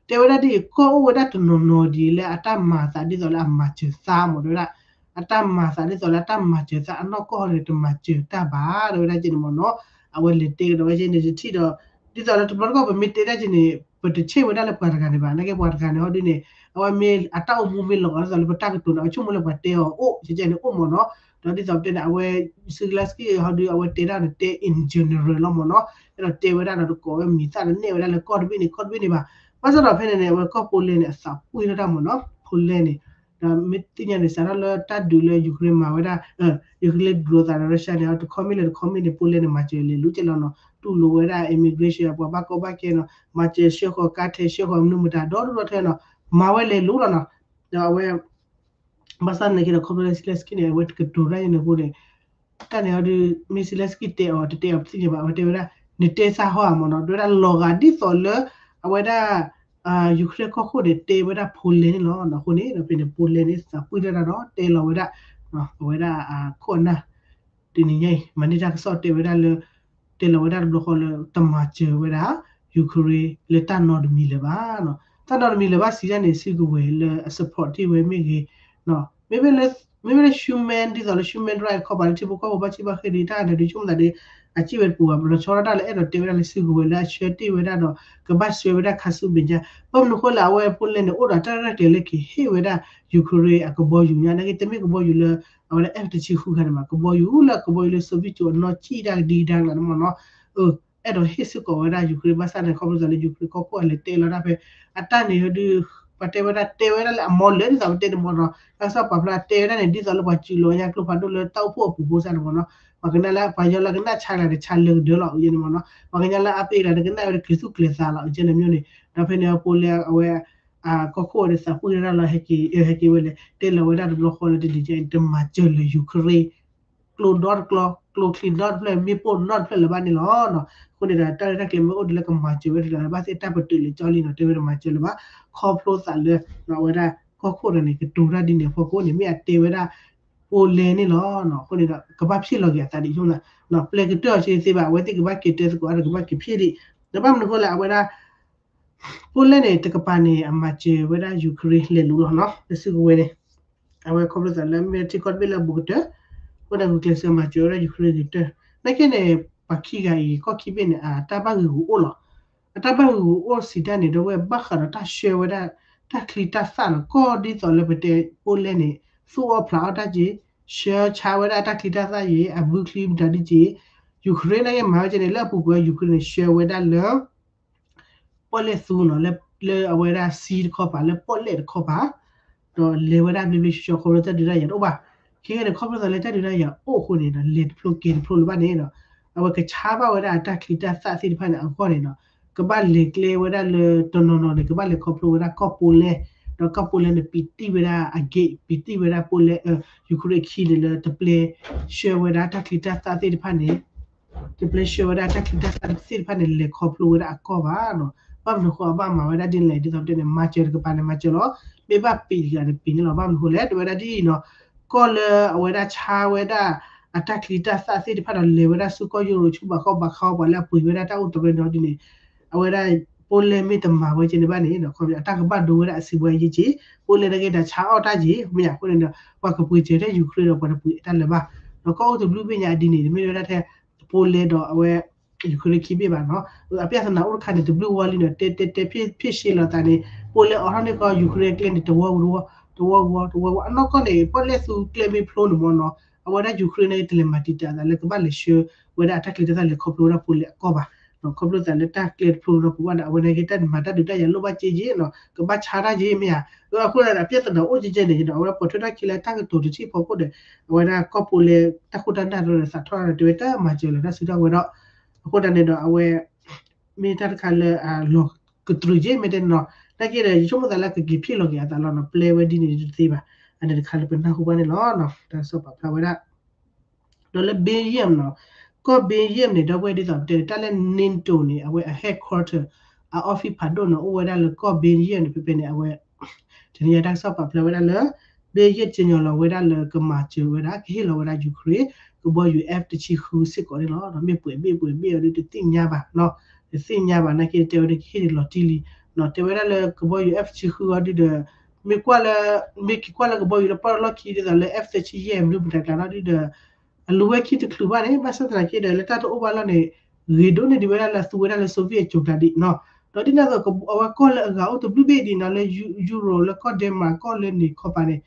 တဲဝဲဒၣ်ဒ်အံၤ ကီၢ်အိၣ်ဝဲဒၣ်တနီၤနီၤဒ်လၢအတၢ်မၤသးဒ်သိးလၢအမၤစၢၤသးမ့ၢ်တဲဝဲဒၣ်, အတၢ်မၤသးဒ်သိးလၢအတၢ်မၤစၢၤသးအနီၢ်ကီၢ်န့ၣ် တမၤစၢၤတၢ်ဘၣ် တဲဝဲဒၣ်ကဲန့ၣ်မ့ၢ်နီၤ, အဝဲလဲၤတဲကဒီးဝဲကဲန့ၣ်တထံၣ်ဒီး ဒ်သိးလၢတဘျီတခီၣ်ပမ့ၢ်တဲဒၣ်ကဲန့ၣ် ပတဆ့ၣ်ဝဲဒၣ်လၢပှၤတဂၤန့ၣ်ဘၣ် နာ်က့ပှၤတဂၤန့ၣ်ဟီဒ်န့ၣ် အဝဲမ့ၢ်အတၢ်အိၣ်မူမ့ၢ်လီၤဂာ်ဒ်သိးလၢပတၢ်ကတိၤန့ၣ် အဝဲဆိကမိၣ်လၢပှၤတဲအီၤအိၣ် ကဲကဲန့ၣ်အိၣ်မ့ၢ်နီၤ, ဒီးဒ်သိးပတဲန့ၣ် အဝဲ Zelensky ဟီဒုး အဝဲတဲဒၣ်န့ၣ် တဲ in general လီၤမ့ၢ်နီၤ, အဲၣ်ဒိးတဲဝဲဒၣ်ဒီးတကိးဝဲမံၤသၣ်ဒီးနဲၣ်ဝဲဒၣ်လၢကီၢ်တဘ့ၣ်န့ၣ် ကီၢ်တဘ့ၣ်န့ၣ်ဘၣ်, ဘၣ်ဆၣ်ဒီးဖဲန့ၣ်န့ၣ် အဝဲကီၢ် Poland န့ၣ် အသးပှ့ၢ်ထီၣ်တၢ်မ့ၢ်နီၤ, Poland န့ၣ် ဒီးမ့ၢ်သ့ၣ်ညါန့ၣ် စးထီၣ်လၢတၢ်ဒုးလၢ Ukraine မၤဝဲဒၣ် Ukraine ဒိသးဒီး Russia န့ၣ် တခီမ့ၢ်လၢတခီမ့ၢ်န့ၣ် Poland န့ၣ် မၤစၢၤလဲၤလူၤကဲလီၤနီၤ, တူၢ်လိာ်ဝဲဒၣ် immigration ပှၤဘၣ်ကီဘၣ်ခဲနီၤ, မၤစၢၤဆှၢဃီၤကါထဲ ဆှၢဃီၤမနုၤမတၤဒီဒူၣ်ဒီထၢနီၤ, မၤဝဲလဲၤလူၤလီၤနီၤ, ဒီးအဝဲ ဘၣ်ဆၣ်န့ၣ်က့ဒီး ခီဖျိလၢ Zelensky န့ၣ် အဝဲတကတိၤတၢ်န့ၣ်အဃိန့ၣ် တၢ်န့ၣ်အီၤဒုး မ့ၢ် Zelensky တဲအီၤတတဲအီၤပသ့ၣ်ညါဘၣ် အဝဲတဲဝဲဒၣ် နတဲသးဟီဧါမ့ၢ်နီၤ, တဲဝဲဒၣ်လီၤဂာ်ဒ်သိးလၢ အဝဲဒၣ် Ukraine ကီၢ်ခိၣ်န့ၣ် တဲဝဲဒၣ် Poland န့ၣ်လီၤ. အဃိန့ၣ် ဒီးဖဲန့ၣ် Poland န့ၣ် သးပှ့ၢ်ထီၣ်တၢ်ဒီး တဲလီၤဝဲဒၣ် အဝဲဒၣ်အခိၣ်အနၢ် တနံၤညါအံၤ မၤန့ၢ်တၢ်ကစီၣ်တဲဝဲဒၣ်လၢ တဲလီၤဝဲဒၣ်တဘျီဃီလၢတမၤစၢၤဝဲဒၣ် Ukraine လၢတၢ်နီတမံၤလၢၤဘၣ်နီၤ, တၢ်နီတမံၤလၢၤဘၣ်စံးဒၣ်န့ၣ် စုကဝဲၤလၢအ support ထံၣ်ဝဲမ့ၢ်ဂ့ၤ မ့မ့ၢ်လၢ human ဒ်သိးလၢ human right ခီပၤလၢ ထံဖိကီၢ်ဖိဘၣ်ဆံးဘၣ်ဃ့ၢ်ဒီး တၢ်န့ၣ်ဒုးဆိကမိၣ်သးဒီး အစံၣ်ဝဲတပူၤဘၣ် လီၤဆီဒၣ်တၢ်လၢအဲၣ်ဒိးတဲဝဲဒၣ်လၢစုကဝဲၤလၢအဆှၢတ့ၢ်ဝဲဒၣ်ဒီး ကဘၣ်ဆှၢဝဲဒၣ်ခါဆူမဲာ်ညါ ဘၣ်မနုၤဃိလၢအဝဲ Poland န့ၣ် အိၣ်ဒီးတၢ်ရဲၣ်ကျဲၤလၢကဟ့ၣ်ဝဲဒၣ် Ukraine အကဘီယူၤညါ နာ်က့တမ့ၢ်ကဘီယူၤလၢ အဝဲဒၣ် F တဆံဃုခါန့ၣ်ဘၣ် ကဘီယူၤလၢကဘီယူၤလၢ Soviet အနီၢ်ကံၣ်တၢ်ကဒံကဒါကလၤန့ၣ်မ့ၢ်နီၤ အဲၣ်ဒိးဟ့ၣ်စ့ၢ်ကီးဝဲဒၣ် Ukraine ဘၣ်ဆၣ်န့ၣ် ခီဖျိသးလၢ Ukraine ကီၢ်ခိၣ်အလဲၤတဲလီၤတၢ်ဖဲ အတၢ်န့ၣ်ဒုး ပှၤတဲဝဲဒၣ်တဲဝဲဒၣ်လၢအမီလၢာ်ဒ်သိးပတဲန့ၣ်မ့ၢ်နီၤ တၢ်ကစီၣ်ပာ်ဖျါတဲဝဲဒၣ်န့ၣ် ဒ်သိးလၢပှၤစုးလီၤညါကျိဖးဒိၣ်လၢတၢ်အိၣ်ဖှိၣ်အပူၤဖိစ့ၢ်န့ၣ်မ့ၢ်နီၤ ပှၤကနၣ်လၢပှၤယီၤလၢကနၣ်ဆါကလၤတဆါလၢကဒၢလီၤ အယဲန့ၣ်မ့ၢ်နီၤ ပှၤကညီလၢအပ့ၤကလၤတကနၣ်ဝဲတချုးသူၣ်ကျဲၤသးလီၤ အယဲန့ၣ်မ့ၢ်န့ၣ် ဒီးဖဲန့ၣ် Poland အဝဲ ကီၢ်ခိၣ်အီၤဒီးသးပှ့ၢ်ထီၣ်တၢ်လီၤ ဟဲက့ၤ ဟဲက့ၤဝဲလဲၣ် တဲလီၤဝဲဒၣ်တဘျီဃီလၢတနံၤညါအံၤ တမၤစၢၤလၢ Ukraine ကျိဒီတကျီ ကျိချံနီတဖျၢၣ် မ့ၣ်ပိၢ်နီတဖျၢၣ်လၢၤဘၣ်န့ၣ်လီၤ. အဃိန့ၣ်ဒီး တၢ်ရဲၣ်တၢ်ကျဲၤမ့ၢ်အိၣ်ဒ်လၢကမၤစၢၤဝဲဒၣ်လၢၤဘၣ်သ့ၣ်တၢ်ပတုာ်လၢကၠီလံနီၤ တဲဝဲတမၤစၢၤလၢၤဘၣ် ခီဖျိသးလၢ အဝဲဒၣ်ကီၢ်ခိၣ်ဒီးန့ၣ် ကတိၤတၢ်ဒ်န့ၣ်အဖီခိၣ်န့ၣ် မ့ၢ်အတဲဝဲဒၣ် Poland န့ၣ်လီၤ. အဃိန့ၣ်ဒီး ကဘၣ်ဖျ့ၣ်လီၤက့ၤအသးဒ်ဆိသး ပျဲကတၢၢ်အီၤဆ့သ့ဘၣ် အဝဲသ့ၣ်ကဘၣ်က့ၤတဲသကိးအါဒီးကဘၣ်က့ၤဖျ့ၣ်ဒံး ဒီးဘၣ်မနုၤအဃိလၢအဝဲဒၣ် Poland န့ၣ် တကပၤန့ၣ် အမၤစၢၤဝဲဒၣ် Ukraine လဲၤလူၤလီၤနီၤ လၢစုကဝဲၤန့ၣ် အဝဲခီဖျိသးလၢမ့ၢ်ထံကီၢ်တဘ့ၣ်လၢအဘူးကတၢၢ် အဃိန့ၣ် ဂုာ်ကျဲးစၢးမၤစၢၤဝဲဒၣ် Ukraine ဂ့ၤကတၢၢ် နာ်က့န့ၣ် ပှၤခံဂၤအံၤ ကီၢ်ခံဘ့ၣ်န့ၣ် အတၢ်ဘၣ်ဂ့ၢ်ဂူာ်အိၣ်လီၤ. အတၢ်ဘၣ်ဂ့ၢ်ဂူာ်အိၣ်စံးတၢ်န့ၣ် ဒီးဝဲဘၣ်ဃးဒီးတၢ်ဆှၢဝဲဒၣ် တၢ်ချံတၢ်သၣ်နီၤ ကီၢ်ဒ်သိးလၢပတဲ Poland န့ၣ် သူၣ်အီၣ်ဖျးအီၣ်တၢ်က့ၤ ဆှၢဆါဝဲဒၣ်တၢ်ချံတၢ်သၣ်က့ၤ အဘုချံမတၤဒ်က့ၤ Ukraine နာ်က့မၤဝဲကဲန့ၣ် လၢအပူၤကွံာ် Ukraine န့ၣ် ဆှၢဝဲဒၣ်လၢ ပီၣ်လဲၣ်သူနီၤ လၢအဝဲဒၣ် sea တခီပၤ လၢပီၣ်လဲၣ်တခီပၤ ဒီးလဲၤဝဲဒၣ်ဘျ့ဘျ့ဆှီဆှီ ခီဖျိတၢ်ဒုးတၢ်ယၤတအိၣ်ဘၣ်. ခဲကဲန့ၣ် ခီဖျိသးလၢတၢ်ဒုးတၢ်ယၤအိၣ်အဃိန့ၣ်ဒီး လဲၤတဖျိက့ၤတဖျိလၢၤဘၣ်န့ၣ်ဒီး အဝဲကဆါဘၣ်ဝဲဒၣ်အတၢ်ချံတၢ်သၣ်သ့ၣ်တဖၣ်န့ၣ်အဂီၢ်န့ၣ်ဒီး ကဘၣ်လဲၤကျဲဝဲဒၣ်လၢတနီၤနီၤန့ၣ် ကဘၣ်လဲၤခီဖျိဝဲဒၣ်ကီၢ် Poland ဒီးကီၢ် Poland န့ၣ် ပံးတံၢ်ဝဲဒၣ်အ gate ပံးတံၢ်ဝဲဒၣ် Poland, Ukraine အခံန့ၣ်လၢတပျဲဆှၢဝဲဒၣ်တၢ်ချံတၢ်သၣ်သ့ၣ်တဖၣ်န့ၣ် တပျဲဆှၢဝဲဒၣ်တၢ်ချံတၢ်သၣ်သ့ၣ်တဖၣ်န့ၣ် လဲၤခီဖျိဝဲဒၣ်အကီၢ်ဘၣ်နီၤ. ဘၣ်မနုၤဃိအဘၣ်မၤဝဲဒၣ်ဒ်န့ၣ်လဲၣ် ဒ်သိးပတဲန့ၣ် မၤစၢၤတကပၤန့ၣ် မၤစၢၤလီၤ, မ့ၢ်ဘၣ်ပံးတဂၤန့ၣ် ပံးန့ၣ်လီၤ. ဘၣ်မနုၤဃိလဲၣ် တဲဝဲဒၣ်ဒ်အံၤနီၤ, ကီၢ်လၢအဝဲဒၣ်ဆါဝဲဒၣ် အတၢ်ချံတၢ်သၣ်သ့ၣ်တဖၣ်ဒီး လဲၤဝဲဒၣ်ဆူကီၢ်ယူရိၤဆူဘးခီဘးခီ ပှၤလၢအပှ့ၤဝဲဒၣ်တၢ်အိၣ်သးဝဲဒီးဒ်န့ၣ် အဝဲဒၣ် Poland မ့ၢ်တမၤဝဲကဲန့ၣ်ဘၣ်န့ၣ် ခီဖျိအတၢ်ကဘၣ်ဒိဝဲဒၣ်အစုဝဲယဲၢ်က့, Poland နာ်က့ဒီးဆါအီၣ်တၢ်က့ မ့ၢ်ယါအဃိန့ၣ်ဒီး ပှၤကပှ့ၤစၢၤထဲ Ukraine ဒီးပှၤတပှ့ၤတၢ်လၢၤဘၣ်, ဒီးကီၢ်အိၣ်တဘျုးဘ့ၣ်ညါအဒ်န့ၣ် မ့ၢ်ဝဲဒၣ်ထဲ Poland ဒီးအဝဲ Ukraine ခံဘ့ၣ်ဘၣ်နီၤ. အပြဿနာအိၣ်တခါန့ၣ် တဘျုးဝီလံန့ၣ် တဲတဲတဲဖ့ၣ်ရှဲလီၤသးန့ၣ် Poland အိးထီၣ်န့ၢ်ကီၢ် Ukraine ကျဲန့ၣ် တဝီဝီတဝီဝီ တဝီဝီတဝီဝီ အနီၢ်ကီၢ်န့ၣ် ပီၣ်လဲၣ်သူကျဲမ့ၢ်ဖျိန့ၣ်မ့ၢ်နီၤ အဝဲဒၣ် Ukraine န့ၣ် တလဲၤမၤတံာ်တာ်အသးလၢကဘၣ်လဲၤဆှၢဝဲဒၣ်အတၢ်ချံတၢ်သၣ်လဲၤခီဖျိဝဲဒၣ် Poland အကီၢ်ဘၣ်, ခီဖျိသးလၢတၢ်ကျဲတဖျိနီၤ ပဝဲဒၣ် အဝဲန့ၣ်က့တၢ်မၤတၢ်ဒုးတၢ်ယၤလိၣ်ဘၣ်က့က့နီၤ ကဘၣ်ဆါတၢ်က့မ့ၢ်ဧါ. အဃိသတးဒီး အပြဿနာအိၣ်ကဲကဲန့ၣ်ဒီး အဝဲဒၣ်ပိာ်ထွဲထီၣ်ခံလၢတၢ်ကတိၤတထံၣ်ဖီခိၣ်ဒီး အဝဲဒၣ်ကီၢ် Poland တၢ်ခိၣ်တၢ်နၢ်တဖၣ်ဒီးသးထီၣ်ဒီး တဲဝဲတၢ်မၤစၢၤလီၤတၢ်စုတၢ်ဝဲၤဒီး အဃိသတးန့ၣ်ဒီး အဝဲ မ့ၢ်တၢ်တခါလၢအလီၤကတြူာ်က့ မ့ၢ်တဲနီၤ နာ်က့ဒီး ယဆိကမိၣ်သးလၢကက့ၤဖံးလီၤက့ၤအသးလီၤနီၤ ပျဲဝဲဒ်န့ၣ်တသ့ဘၣ်. အန့ၣ်တခါလၢပနၢ်ဟူဘၣ်န့ၣ်လီၤ. တၢ်ကစီၣ်ပာ်ဖျါဝဲဒၣ် ဒီးလၢ Belgium နီၤ ကီၢ် Belgium န့ၣ် ဒီပုၢ်ဝဲၢ်ဒ်သိးပတဲန့ၣ် တၢ်လၢ NATO န့ၣ် အဝဲအ headquarter အ office ဖးဒိၣ်န့ၣ် အိၣ်ဝဲဒၣ်လၢကီၢ် Belgium န့ၣ် ဖဲဖဲန့ၣ် အဝဲ တနံၤအံၤတၢ်ကစီၣ်ပာ်ဖျါဝဲဒၣ်လၢ Belgium စံၣ်ညီၣ်လီၤဝဲဒၣ်လၢကမၤစၢၤဝဲဒၣ် ကဟ့ၣ်လီၤဝဲဒၣ် Ukraine ကဘီယူၤ F တဆံဃုစ့ၢ်ကီးန့ၣ်လီၤ. ဒီးမ့ၢ်ပှဲၤဘ့ၣ်ပှဲၤဘ့ၣ်အီၤဒ်တသ့ၣ်ညါဘၣ် တသ့ၣ်ညါဘၣ် နာ်က့တဲဝဲဒၣ်ကဟ့ၣ်န့ၣ်လီၤတံၢ်လံ တဲဝဲဒၣ်လၢကဘီယူၤ F တဆံဃုအီၤဒ်ဒီး မ့ၢ်ကွၢ်လၢ မ့ၢ်က့ၤကွၢ်လၢကဘီယူၤလၢပီၣ်လီၢ်ခံဒ်သိးလၢ F သၢဆံယဲၢ်မနုၤပတၢ်ကျါနီၤဒ်ဒီး အလိၤဝဲခံတချုးဘၣ်န့ၣ် ဘၣ်ဆၣ်သနာ်က့ဒီး လၢတၢ်တအိၣ်ဘၣ်လီၤန့ၣ် ဂ့ၤဒိၣ်န့ၢ်ဒံးဝဲဒၣ်လၢသူဝဲဒၣ်လၢ Soviet အစိၤကျါဒံးနီၤ. ဒီးဒ်န့ၣ်အသိး အဝဲကီၢ်လၢအဂၤအိၣ်တဘျုးဘ့ၣ်ဒံးနီၤ လၢ Euro လၢကီၢ် Denmark ကီၢ်လၢန့ၣ်ခီပၤန့ၣ်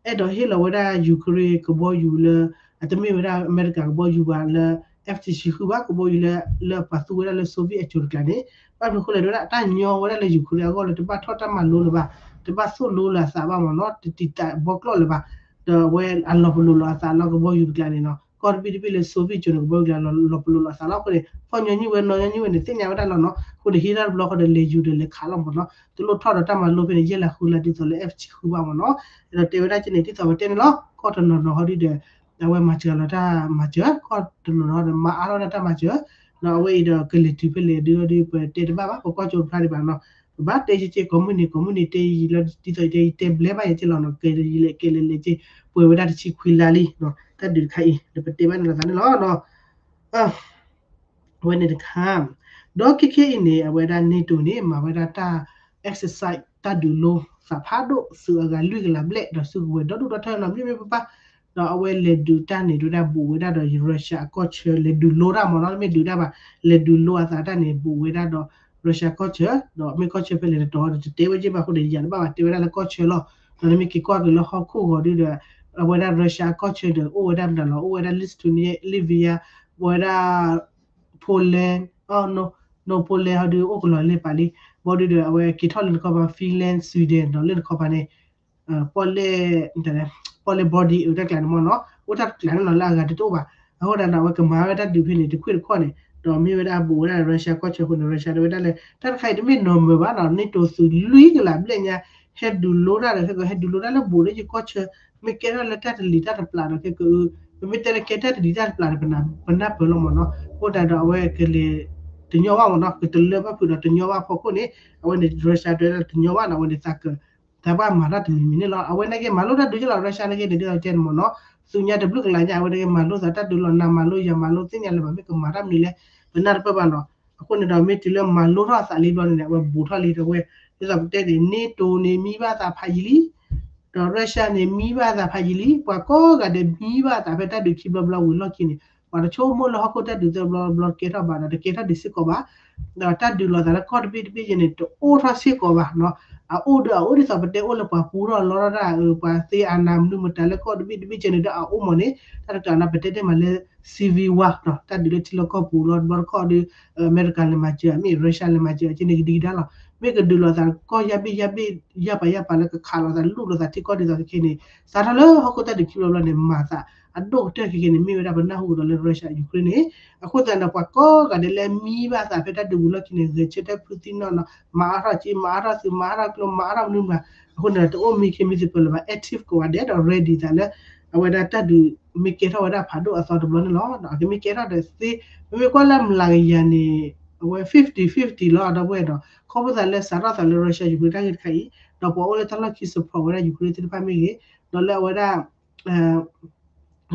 အဲၣ်ဒိးဟ့ၣ်လီၤဝဲဒၣ် Ukraine ကဘီယူၤလၢ အတမ့ၢ်ဝဲဒၣ်အမဲရကၤကဘီယူၤဘၣ်လၢ F တဆံဃုဘၣ် ကဘီယူၤလၢ လၢပှၤသူဝဲဒၣ်လၢ Soviet အစိၤတကျါန့ၣ် ဘၣ်မနုၤအဃိလဲၣ် တဲဝဲဒၣ်တၢ်ညီဝဲဒၣ်လၢ Ukraine အဂီၢ်လၢတဘၣ်ထီၣ်တၢ်မၤလိလၢၤဘၣ် တဘၣ်သိၣ်လိလၢၤအသးဘၣ်မ့ၢ်နီၤ တတံာ်တာ်ဘီကျီၣ်လၢၤဘၣ် ဒီးအဝဲအလီၤပလိာ်လီၤအသးလီၤ ကဘီယူၤတကျါန့ၣ်နီၤ ကီၢ်တဘ့ၣ်တဘ့ၣ်လၢ Soviet အစိၤန့ၣ် ကဘီယူၤကျါလီၤပလိာ်လီၤအသးလီၤ အဃိန့ၣ် ဖီၣ်ညီနုၢ်ဝဲနီၢ်ညီနုၢ်ဝဲန့ၣ် သ့ၣ်ညါဝဲဒၣ်လီၤနီၤ အဃိန့ၣ် ဟံးတၢ်တဘျီဃီဒီးလဲၤယူၤဒီးလဲၤခးလီၤမ့ၢ်နီၤ တလိၣ်ထီၣ်ဒီးတၢ်မၤလိဖဲန့ၣ် ယဲၢ်လါဃုလါဒ်သိးလၢ F တဆံဃုဘၣ်မ့ၢ်နီၤ အဲၣ်ဒိးတဲဝဲဒၣ်ကန့ၣ် ဒ်သိးပတဲန့ၣ်လီၤ ကီၢ်တနီၤနီၤဟီဒ်ဒီး အဝဲမၤစၢၤလီၤတၢ်မၤစၢၤ ကီၢ်တနီၤနီၤဒီးမၤအါထီၣ်ဒၣ်တၢ်မၤစၢၤ ဒီးအဝဲအံၤဒီးကလဲၤတုၤဖဲလဲၣ်ဒုးဒုး ပတဲတဘၣ်ဘၣ် ပကွၢ်ကၠိတဖျါဒံးဘၣ်နီၤ ပဘၣ်တဲယက့ ကိးမုၢ်နံၤ ကိးမုၢ်နံၤတဲယံာ်လီၤ ဒ်သိးယတဲယတဲဘျဲဘၣ်ယက့လီၤနီၤ ကဲယလဲၤကဲလဲၤလဲၤက့ ပှဲၤဝဲဒၣ်တဆံခွံလါလံနီၤ တၢ်ဒုးတခါအံၤ လၢပတဲဘၣ်န့ၣ်လီၤသးန့ၣ်လီၤနီၤ အဝဲန့ၣ်တခါ ဒီးခဲခဲအံၤန့ၣ် အဝဲဒၣ် NATO န့ၣ် မၤဝဲဒၣ်တၢ် exercise တၢ်ဒုးလိသးဖးဒိၣ် သုးအဂၤလွံၢ်ကလးဘျဲၣ် ဒီးစုကဝဲၤဒီဒူၣ်ဒီထၢနီၤ မ့မ့ၢ်ပပၢ် ဒီးအဝဲလဲၤဒုးတၢ်န့ၣ် ဒဝဲဒၣ်ဘူးဝဲဒၣ်ဒီး Russia အကီၢ်ဆၢ လဲၤဒုးလိတၢ်မ့ၢ်နီၤ မ့ၢ်ဒုးတၢ်ဘၣ် လဲၤဒုးလိအသးတၢ်န့ၣ် ဘူးဝဲဒၣ်ဒီး Russia ကီၢ်ဆၢ ဒီးမ့ၢ်ကီၢ်ဆၢဖဲလဲၣ်တတီၤဒီးတတဲဝဲက့ဘၣ်အဃိန့ၣ် ယၤတဘၣ်ဘၣ်တဲဝဲဒၣ်လၢကီၢ်ဆၢလီၤ ဒီးနမ့ၢ်က့ၤကွၢ်က့ၤလၢဟီၣ်ခိၣ်ဂီၤဒုဒီး အဝဲဒၣ် Russia အကီၢ်ဆၢဒီး အိၣ်ဝဲဒၣ်မတၤလီၤ အိၣ်ဝဲဒၣ် Lithuania Latvia ဝဲဒၣ် Poland နီၢ် Poland ဟီဒုးအိၣ်ကလီၤလၢပာ်လံ ဘီဒုဒီး အဝဲက့ၤထီၣ်လၢနခီပၤ Finland Sweden ဒီးလၢနခီပၤန့ၣ် ပီၣ်လဲၣ် ပီၣ်လဲၣ် body အတၢ်ကျးန့ၣ်မ့ၢ်နီၤ အိၣ်တၢ်တကျးန့ၣ်နီၤ လၢအဂၤတတအိၣ်ဘၣ် အဃိဒၣ်ဒီး အဝဲကမၤဝဲတၢ်ဒုးဖဲန့ၣ် တခွ့ၣ်တခီၣ်န့ၣ် ဒီးမ့ၢ်ဝဲဒၣ်ဘူးဝဲဒၣ် Russia ကီၢ်ဆၢအဃိန့ၣ် Russia တဲဝဲဒၣ်လၢ တၢ်တခါအံၤတမ့ၢ်နီၢ်မၢၤဘၣ်နီၤ NATO သုးလွံၢ်ကလးဘျဲၣ်ညါ ဟဲဒုးလိတၢ်ဒီး ခဲကဟဲဒုးလိတၢ်လၢဘူးဒီးယကီၢ်ဆၢ မ့ၢ်ကဲထီၣ်လၢတၢ်တလံၤတၢ်တပျးဒီး ခဲက ပမ့ၢ်တဲလၢကဲတၢ်တလံၤတၢ်တပျးန့ၣ် ပနၢ်ပၢၢ်လီၤမ့ၢ်နီၤ အဃိဒၣ်ဒီး အဝဲကလဲၤ တညီဘၣ်မ့ၢ်နီၤ ကတလၢဘၣ်ဖုးဒီးတညီဘၣ်ဖီခိၣ်န့ၣ် အဝဲန့ၣ် Russia တဲဝဲဒၣ်တညီဘၣ်နီၤ အဝဲန့ၣ်သးက တၢ်ဘၣ်မၤတၢ်တမံၤမံၤန့ၣ်လီၤ အဝဲနာ်က့မၤလိတၢ်ဒုးယလီၤ Russia နာ်က့န့ၣ် ဒ်သိးတဲန့ၣ်မ့ၢ်နီၤ သူညါတဘျုးကလးညါ အဝဲနာ်က့မၤလိသးတၢ်ဒုးလီၤ နၤမၤလိယၤမၤလိသ့ၣ်ညါလၢၤဘၣ် မ့ၢ်ကမၤတၢ်မနုၤလဲၣ် ပနၢ်တပၢၢ်ဘၣ်နီၤ အဃိန့ၣ်ဒီး မ့ၢ်တုၤလၢမၤလိထီၣ်အသးလံဘျီန့ၣ် အဝဲဘူးထီၣ်လံဒီးဝဲ ဒ်သိးပတဲန့ၣ် NATO န့ၣ် မံဘၣ်သးဖးယံာ်လံ ဒီး Russia န့ၣ် မံဘၣ်သးဖးယံာ်လံ ပှၤကိးဂၤဒဲးမံဘၣ်သးဖဲတၢ်ဒုးခံဘျီဘျီဝံၤလီၢ်ခံန့ၣ် ပှၤတဆိကမိၣ်လၢဟီၣ်ခိၣ်တၢ်ဒုးသၢဘျီဘျီတကဲထီၣ်ဘၣ်ဒီး တကဲထီၣ်ဒံးစ့ၢ်ကီးဘၣ် ဒီးတၢ်ဒုးလိာ်သးလၢကီၢ်တဘ့ၣ်တဘ့ၣ်ယဲန့ၣ် တအိၣ်ထီၣ်စ့ၢ်ကီးဘၣ်နီၤ အအိၣ်ဒီးအအိၣ်ဒ်သိးပတဲအိၣ်လၢပှၤပူထီၣ်လီထီၣ်တၢ် ပှၤသ့အနးမနုၤမတၤလၢကီၢ်တဘ့ၣ်တဘ့ၣ်ယဲန့ၣ်ဒီးအအိၣ်မ့ၢ်န့ၣ် တၢ်တကျးနီၤ ပတဲဒ်မးလၢ civil war နီၤ တၢ်ဒုးလၢထံလီၢ်ကီၢ်ပူၤလီၤ တဘျီတခီၣ်ဒီး အမဲရကၤလဲၤမၤစၢၤ မ့ၢ် Russia လဲၤမၤစၢၤ ကန့ၣ်ကဒံကဒါလီၤ မ့ၢ်ကဒုးလိာ်သးကီၢ်ယၢ်ဘ့ၣ်ယၢ်ဘ့ၣ် ယၢ်ပၤယၢ်ပၤလၢကခးလိာ်သး လူၢ်လိာ်သးထံကီၢ်ဒ်သိးခဲခဲန့ၣ် စးထီၣ်လၢဟီၣ်ခိၣ်တၢ်ဒုးခံဘျီဘျီန့ၣ် မၤသး အဒိၣ်ကတၢၢ်ခဲက့န့ၣ် မ့ၢ်ဝဲဒၣ်ပနၢ်ဟူကဒီးလၢ Russia Ukraine န့ၣ် အဃိသတးန့ၣ် ပှၤကိးဂၤဒဲးလၢမံဘၣ်သးဖဲတၢ်ဒုးဝံၤလီၢ်ခံန့ၣ် ဂဲၤဆၢထၢၣ်ဖုသံနီၢ်နီၢ် မၤအါထီၣ်က့ မၤအါထီၣ်သုး မၤအါထီၣ်ကျိ မၤအါထီၣ်မနုၤမၤ အဃိန့ၣ်ဒီး တအိၣ်မံခ့မံသပၢၤလၢၤဘၣ် active ကိးဂၤဒဲးဒီး ready သးလၢ အဝဲဒၣ်တၢ်ဒုးမ့ၢ်ကဲထီၣ်ဝဲဒၣ်ဖးဒိၣ်အသီတဘျီန့ၣ်လီၤ. အကမ့ၢ်ကဲထီၣ်ဒီးသ့ မ့မ့ၢ်ကွၢ်လၢအမျးကယၤန့ၣ် အဝဲ fifty fifty လီၤ ဒီပုၢ်ဝဲၢ်ဒီး ခီဖျိသးလၢစးထီၣ်သးလၢ Russia Ukraine တၢ်ဂ့ၢ်တခါအံၤ ဒီးပှၤအိၣ်လၢတၢ်လီၢ်ခံ support ဝဲဒၣ် Ukraine သ့ၣ်တဖၣ်မ့ၢ်ဂ့ၤ ဒီးလၢအဝဲဒၣ်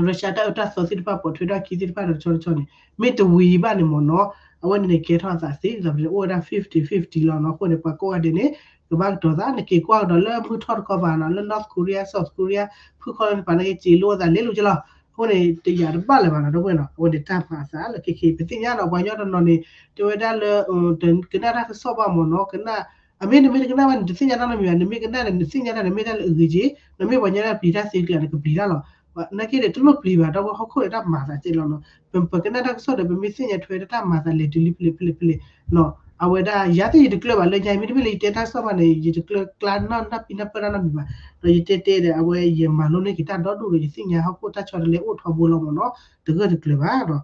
Russia တၢ်အၢတၢ်သီသ့ၣ်တဖၣ် ပိာ်ထွဲထီၣ်အခံသ့ၣ်တဖၣ်ဒီးတဆီတဆီန့ၣ် မ့ၢ်တဝံၤဘၣ်န့ၣ်မ့ၢ်နီၤ အဝဲန့ၣ်န့ၣ်ကဲထီၣ်အသးသ့ ဒ်သိးပတဲအိၣ်ဝဲဒၣ် fifty fifty လီၤနီၤ. အဃိန့ၣ် ပှၤကိးဂၤဒဲးန့ၣ် ကဘၣ်ကတီၤသး နက့ၤကွၢ်ကဒီးလၢမုၢ်ထီၣ်တခီပၤနီၤ လၢ North Korea South Korea ဖုၣ်ခီလၢတပၤန့ၣ်က့ စံးလိာ်အသးလဲၤလိာ်က့လီၤ. အဃိန့ၣ် တယာ်တဘၣ်လၢၤဘၣ်နီၤ ဒီပုၢ်ဝဲၢ်နီၤ အဝဲန့ၣ်တၢ်မၤအသးလၢခဲခဲအံၤ ပသ့ၣ်ညါဒီး ပှၤကညီတနီၤန့ၣ် တဲဝဲဒၣ်လၢ ကနၣ်တၢ်ကစီၣ်ဘၣ်မ့ၢ်နီၤ ကနၣ် အမ့ၢ်နမ့ၢ်တကနၣ်ဘၣ်န့ၣ် တသ့ၣ်ညါတၢ်နီတမံၤဘၣ် နမ့ၢ်ကနၣ်န့ၣ် နသ့ၣ်ညါတၢ်န့ၣ် မ့ၢ်တၢ်လၢအဂ့ၤက့ နမ့ၢ်ပှၤညါတၢ်ပျံၤတၢ်သ့ကျါန့ၣ် ကပျံၤတၢ်လီၤ. နာ်က့န့ၣ် တလိၣ်ပျံၤဘၣ် ဒီပုၢ်ဝဲၢ် ဟီၣ်ခိၣ်န့ၣ်တၢ်မၤသးကဲလီၤနီၤ. ပကနၣ်တၢ်ကစီၣ်ဒီး ပမ့ၢ်သ့ၣ်ညါထွဲတၢ်မၤသးလဲၤတုၤလံဖဲလဲၣ်ဖဲလဲၣ်ဖဲလဲၣ်နီၤ အဝဲဒၣ်ယၤသ့ၣ်ယတကျၢၤဘၣ်လၢညါ မ့တမ့ၢ်လၢယတဲတၢ်ကစီၣ်ဘၣ်န့ၣ် ယတကျၢၤကျါနီၢ်နၢ်ပံနၢ်ပၢၢ်တၢ်နီတမံၤဘၣ်. ဒီးယတဲတဲဒီး အဝဲယမၤလိန့ၢ်က့ၤတၢ်ဒီဒူၣ်ဒီး ယသ့ၣ်ညါဟီၣ်ခိၣ်တၢ်ဆီတလဲအိၣ်ထီဘိလီၤမ့ၢ်နီၤ တဂၢၢ်တကျၢၤဘၣ်ဒီး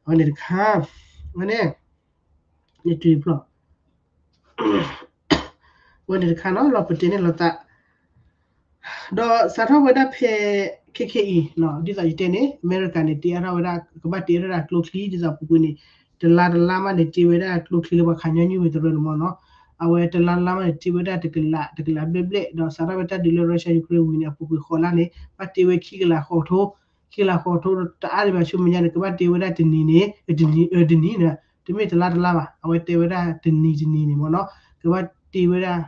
အဝဲန့ၣ်တခါ ဝဲန့ၣ် ယတုၤဖျီ ဝဲန့ၣ်တခါနီၤ လီၤပတဲန့ၣ်လီၤသး ဒီးစးထီၣ်ဝဲဒၣ်ဖဲ ခဲခဲအံၤ ဒ်သိးယတဲန့ၣ် အမဲရကၤန့ၣ် တ့အါထီၣ်ဝဲဒၣ် ကဘၣ်တ့အါထီၣ်ဝဲဒၣ်ကျိချံ ဒ်သိးပူၤကွံာ်န့ၣ် တလါတလါမးန့ၣ် တ့ဝဲဒၣ်ကျိချံလၢပှၤခးညီနုၢ်ဝဲတရၢန့ၣ်မ့ၢ်နီၤ အဝဲတလါတလါမးန့ၣ် တ့ဝဲဒၣ်တကလး တကလးဘျဲၣ်ဘျဲၣ် ဒီးစးထီၣ်ဝဲတၢ်ဒုးလၢ Russia Ukraine ဝံၤန့ၣ် အပူၤကွံာ်ဃိးလါန့ၣ် ဘၣ်တ့ဝဲခံကလးဃိးထိ ခံကလးဃိးထိ တအါဒံးဘၣ်ဆူမဲာ်ညါန့ၣ် ကဘၣ်တ့ဝဲဒၣ်တနံၤန့ၣ် တနံၤ တနံၤန့ၣ် တမ့ၢ်တလါတလါဘၣ် အဝဲတဲဝဲဒၣ်တနံၤတနံၤန့ၣ်မ့ၢ်နီၤ ကဘၣ်တ့ဝဲဒၣ်